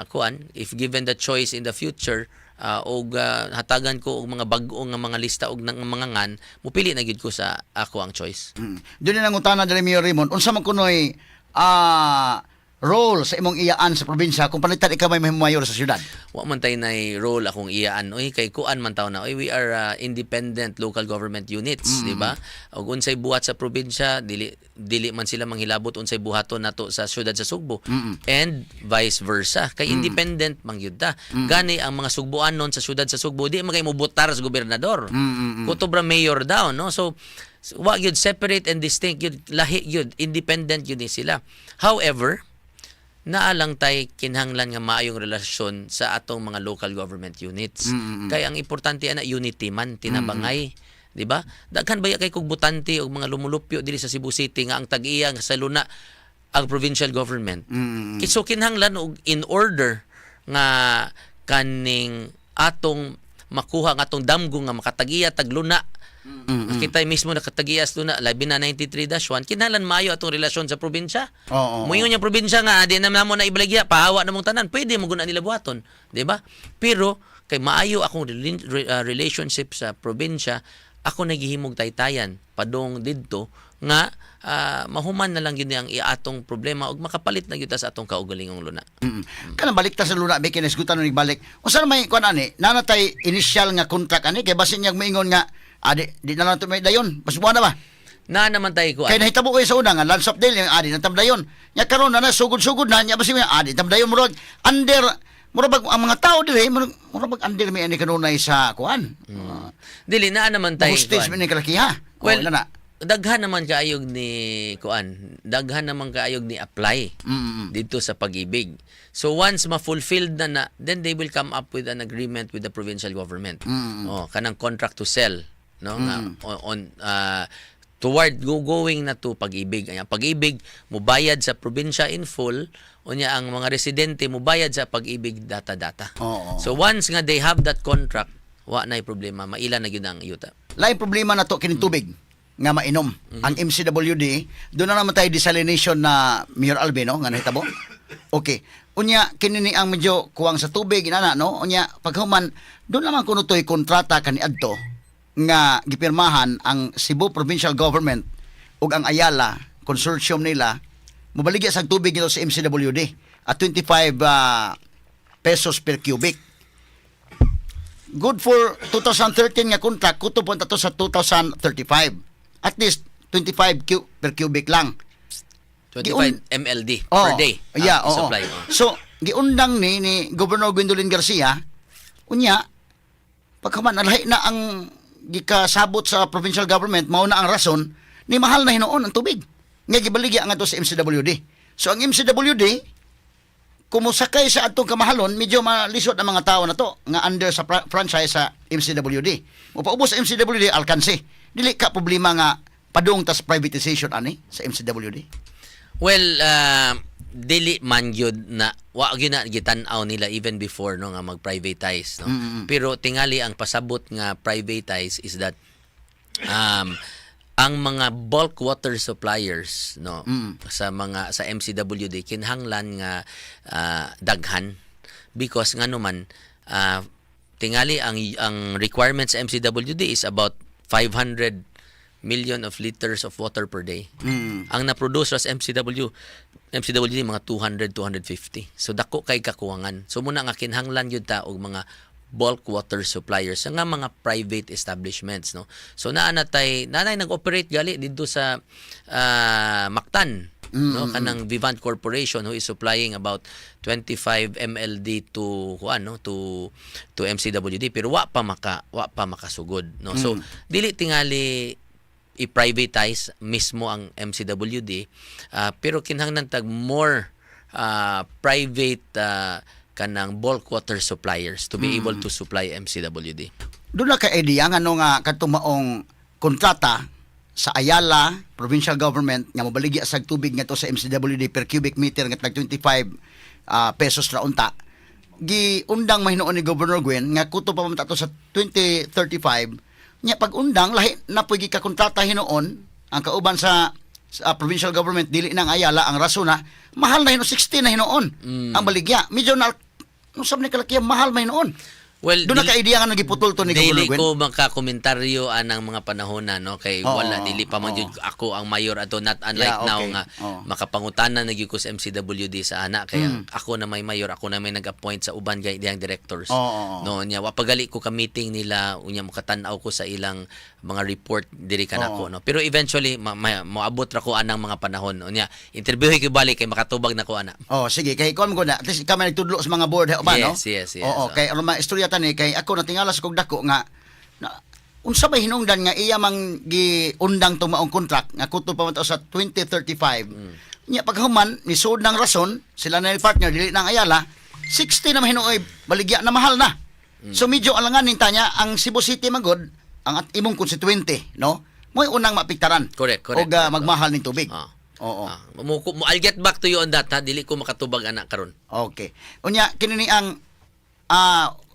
[SPEAKER 3] kuan, if given the choice in the future, og hatagan ko og mga bag-o nga mga lista og ng mga ngan, mupili na gyud ko sa ako ang choice.
[SPEAKER 2] Doon na nangutana diri, Mayor Raymond, unsa man kunoy role sa imong iyaan sa probinsya kung palitan ikaw may mayor sa syudad?
[SPEAKER 3] Wa man tay nay role akong iyaan oy, kay kuan man taw na oy, we are independent local government units, di ba? Og unsay buhat sa probinsya, dili dili man sila manghilabot unsay buhaton nato sa syudad sa Sugbo and vice versa, kay independent man gyud ta. Gani ang mga Sugboanon sa syudad sa Sugbo di man kay mobotar sa gobernador, kutob ra mayor daw, no? So wa gyud, separate and distinct gyud, lahi gyud, independent gyud ni sila. However, naa lang tay kinahanglan nga maayong relasyon sa atong mga local government units. Kay ang importante ana unity man tinabangay, di ba? Daghan ba kay kog butante og mga lumulupyo diri sa Cebu City nga ang tag-iya nga sa luna ang provincial government. So kinahanglan og in order nga kaning atong makuha ang atong damgo nga makatagiya tagluna, kita mismo nakatagiya sa luna, labi na 93-1, kinahanglan maayo atong relasyon sa probinsya.
[SPEAKER 2] Oo, oo.
[SPEAKER 3] Moingon yung probinsya nga di na namo na ibaligya, pahawa na mong tanan, pwede mo guna nila buhaton, di ba? Pero kay maayo akong relationship sa probinsya, ako naghihimog taytayan padong didto nga mahuman na lang yun ang iatong problema ug makapalit na gyud ta sa atong kaugalingong luna.
[SPEAKER 2] Kanang balik ta sa luna, may kinisgutan nung balik. Unsa na may kuan ani? Nanatay initial nga contract ani kay basin niya moingon nga di na lang to may dayon. Basta na ba?
[SPEAKER 3] Na naman tayo kuan.
[SPEAKER 2] Kay nahitabo ko sa una nga lands of deal yung adi na tamdayon. Nya karon na na sugod-sugod na nya basin adi tamdayon, murag under, murag bag ang mga tao dire, murag bag under may ani kanunay sa kuan.
[SPEAKER 3] Dili naa naman tayo
[SPEAKER 2] Hostage
[SPEAKER 3] kuan.
[SPEAKER 2] man ni kalakiha.
[SPEAKER 3] Well,
[SPEAKER 2] oh, na.
[SPEAKER 3] Daghan naman kaayog ni kuan, daghan naman kaayog ni apply dito sa Pag-ibig. So once ma-fulfilled na na, then they will come up with an agreement with the provincial government. Oh, kanang contract to sell, no, nga on toward going na to Pag-ibig. Ang Pag-ibig mubayad sa probinsya in full, unya ang mga residente mubayad sa Pag-ibig data-data. So once nga they have that contract, wa na problema, maila na gyud ang yuta.
[SPEAKER 2] Lain problema na to kining tubig. nga mainom. Ang MCWD, doon na naman tayo desalination na, Mayor Alvin, no, nga nahitabo. Okay. Unya kini ni ang medyo kuwang sa tubig inana, no. Unya paghuman doon naman kuno toy kontrata kaniadto nga gipirmahan ang Cebu Provincial Government ug ang Ayala Consortium nila, mobaligya sa tubig nito sa MCWD at 25 pesos per cubic. Good for 2013 nga contract, kutob to sa 2035. At least 25 per cubic lang.
[SPEAKER 3] 25 MLD
[SPEAKER 2] Oh,
[SPEAKER 3] per day ang
[SPEAKER 2] oo.
[SPEAKER 3] supply. Oh.
[SPEAKER 2] So, giundang ni Governor Gwendolyn Garcia, unya pagkaman nalahi na ang gikasabot sa provincial government, mao na ang rason ni mahal na hinuon ang tubig nga gibaligya nga to sa MCWD. So ang MCWD kumusakay sa atong kamahalon, medyo malisod ang mga tao na to nga under sa franchise sa MCWD. Mopaubos sa MCWD, alkanse. Dili ka problema nga padung tas privatization ani sa MCWD?
[SPEAKER 3] Well, dili man gyud na, wa gyud na gitan-aw nila even before, no, nga mag-privatize, no. Pero tingali ang pasabot nga privatize is that ang mga bulk water suppliers, no, sa mga sa MCWD kinahanglan nga daghan because ngano man tingali ang requirements sa MCWD is about 500 million of liters of water per day. Ang na-produce sa MCWD mga 200 250. So dako kay kakuwangan. So muna nga kinahanglan gyud ta og mga bulk water suppliers nga mga private establishments, no. So naa na tay nanay nag-operate gali didto sa Mactan, no, kanang Vivant Corporation who is supplying about 25 MLD to kuan, no, to MCWD, pero wa pa makasugod, no. So dili tingali i-privatize mismo ang MCWD, pero kinahanglan tag more private kanang bulk water suppliers to be able to supply MCWD.
[SPEAKER 2] Doon na ka idea nga no nga kadtong maong kontrata sa Ayala Provincial Government nga mobaligya sa tubig ngadto sa MCWD per cubic meter nga tag 25 pesos ra unta, giundang mahinuon ni Governor Gwen nga kutob pa man to sa 2035. Nya pag undang, lahi na puy gikakontrata hinuon ang kauban sa provincial government, dili nang Ayala. Ang rason na mahal na hinuon, 60 na hinuon ang baligya. Medyo na usab ni kalakihan, mahal man hinuon.
[SPEAKER 3] Well,
[SPEAKER 2] Doon na ka idea nga nagiputol to ni Governor
[SPEAKER 3] dili
[SPEAKER 2] Gwen.
[SPEAKER 3] ko makakomentaryo anang mga panahon na, no, kay wala, dili pa man jud ako ang mayor ato, not unlike now nga makapangutana na gyud ko sa MCWD sa ana kay ako na may mayor, ako na may nag-appoint sa uban kay diyang directors. No, nya wa pagali ko ka meeting nila, unya makatan-aw ko sa ilang mga report diri kanako, no. Pero eventually moabot ra ko anang mga panahon, unya interviewhi ko balik kay makatubag na ko ana.
[SPEAKER 2] Oh, sige, kay kuan ko na. At least ikaw may nagtudlo sa mga board ba, no?
[SPEAKER 3] Yes.
[SPEAKER 2] Oo, kay aron maistorya tani, kay ako natingala sa kog dako nga na, unsa may hinungdan nga iya mang giundang tong maong contract nga kutob pa man to sa 2035. Nya paghuman nisuod ng rason sila na yung partner, dili nang Ayala, 60 na mahinuoy baligya na, mahal na. So medyo alanganin tanya ang Cebu City magod ang at imong constituente, no? Mo'y unang maapektaran.
[SPEAKER 3] Correct, correct,
[SPEAKER 2] Og magmahal ning tubig. Oo.
[SPEAKER 3] Ah, I'll get back to you on that ha, dili ko makatubag ana karon.
[SPEAKER 2] Okay. Unya kini ni ang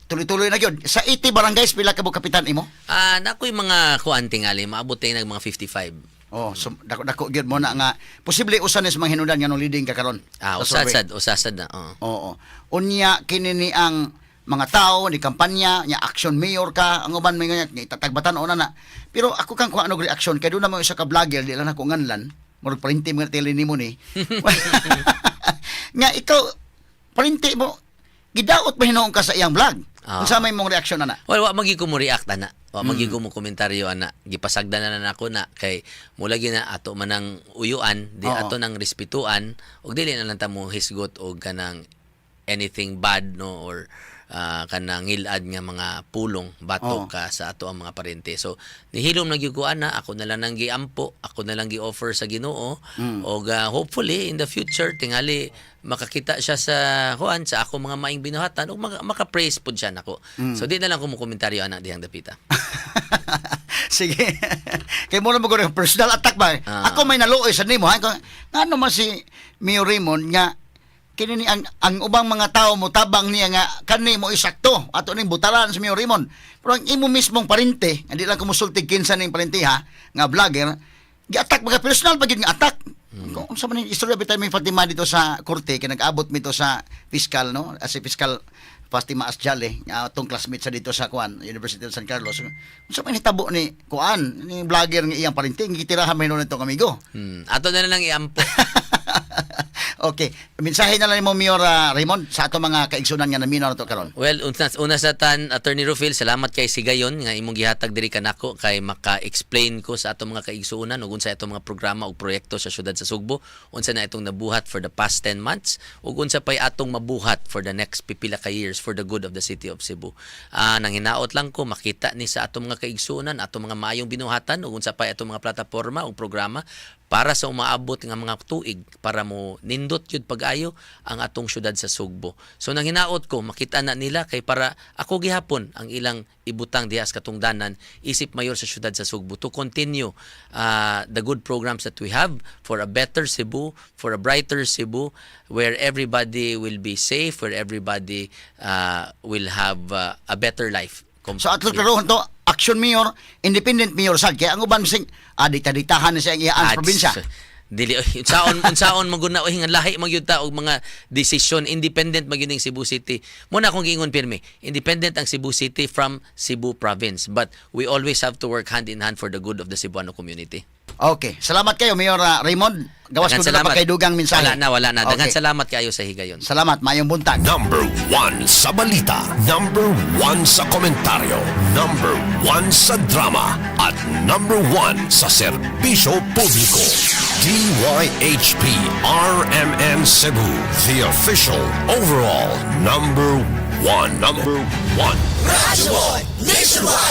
[SPEAKER 2] tuloy-tuloy na gyud. Sa 80 barangays, pila ka kapitan imo?
[SPEAKER 3] Ah, nakoy mga kuan, tingali maabot tayo nag mga 55.
[SPEAKER 2] Oh, so dako dako gyud mo na nga posible usa ni sa mga hinungdan nga nung leading ka karon
[SPEAKER 3] Ah,
[SPEAKER 2] sa survey.
[SPEAKER 3] usasad, usasad na. Oo.
[SPEAKER 2] Oo. Unya kini ni ang mga tao ni kampanya nya action mayor ka, ang uban may nga itatagbatan ona na. Pero ako kang kuha og reaction kay doon na mo isa ka vlogger, di lang ako nganlan. Murag parinti mga tele nimo ni. Nga ikaw parinti mo, gidaot ba hinuon ka sa iyang vlog? Unsa may mong reaksyon ana?
[SPEAKER 3] Well, wa magi ko mo react ana. Wa magi ko mo komentaryo ana. Gipasagdan na nako na kay mula gyud na ato manang uyuan, di ato nang respetuan ug dili na lang ta mo hisgot og kanang anything bad, no, or kanang ngilad nga mga pulong batok ka sa ato ang mga parente. So nihilom na gyud ko ana, ako na lang nang giampo, ako na lang gi-offer sa Ginoo og hopefully in the future tingali makakita siya sa kuan sa ako mga maing binuhatan ug maka-praise pud siya nako. So di na lang ko mo komentaryo ana dihang dapita.
[SPEAKER 2] Sige. Kay mo na mo personal attack ba?
[SPEAKER 3] Ah.
[SPEAKER 2] Ako may naluoy sa nimo. Ha? Ngano man si Mayor Raymond nga Kini ni ang ubang mga tao mo tabang niya nga kani mo isakto ato ning butalan si Mayor Raymond. Pero ang imo mismong parente, hindi lang kumusultig kinsa ning parente ha, nga vlogger, gi-attack mga personal pa gyud nga attack. Kung unsa man ning istorya bitay may Fatima dito sa korte kay nag-abot mito sa fiscal, no, as si fiscal Fatima Asjale nga atong classmate sa dito sa kuan, University of San Carlos. Unsa man hitabo ni kuan ni vlogger nga iyang parente nga gitirahan man hinuon nitong amigo?
[SPEAKER 3] Ato na lang iampo.
[SPEAKER 2] Okay, mensahe na lang nimo, Mayor Raymond, sa ato mga kaigsunan nga naminaw nato karon.
[SPEAKER 3] Well, una sa tan, Attorney Rufil, salamat kay Sigayon nga imong gihatag diri kanako kay maka-explain ko sa atong mga kaigsuonan ug unsa atong mga programa ug proyekto sa syudad sa Sugbo, unsa na itong nabuhat for the past 10 months ug unsa pay atong mabuhat for the next pipila ka years for the good of the city of Cebu. Nang hinaot lang ko makita ni sa atong mga kaigsuonan atong mga maayong binuhatan ug unsa pay atong mga plataporma ug programa para sa umaabot nga mga tuig para mo nindot yun pag-ayo ang atong syudad sa Sugbo. So nang hinaot ko makita na nila kay para ako gihapon ang ilang ibutang diha sa katungdanan isip mayor sa syudad sa Sugbo to continue the good programs that we have for a better Cebu, for a brighter Cebu where everybody will be safe, where everybody will have a better life.
[SPEAKER 2] So atlo klarohon to, action mayor, independent mayor sad kay ang uban bising dikta-diktahan na siya ang iyaan sa probinsya.
[SPEAKER 3] Dili oy, unsaon man gud na oy nga lahi man gyud ta og mga desisyon. Independent man gyud ning Cebu City. Mo na akong giingon pirmi, independent ang Cebu City from Cebu Province, but we always have to work hand in hand for the good of the Cebuano community.
[SPEAKER 2] Okay, salamat kayo, Mayor Raymond. Gawas
[SPEAKER 3] Daghan
[SPEAKER 2] ko na pa kay dugang mensahe.
[SPEAKER 3] Wala na, wala na. Daghan
[SPEAKER 2] Okay.
[SPEAKER 3] salamat kaayo sa higayon.
[SPEAKER 2] Salamat, maayong buntag.
[SPEAKER 1] Number 1 sa balita. Number 1 sa komentaryo. Number 1 sa drama. At number 1 sa serbisyo publiko. DYHP RMN Cebu. The official overall number 1. Number 1.
[SPEAKER 4] Radyo Nationwide.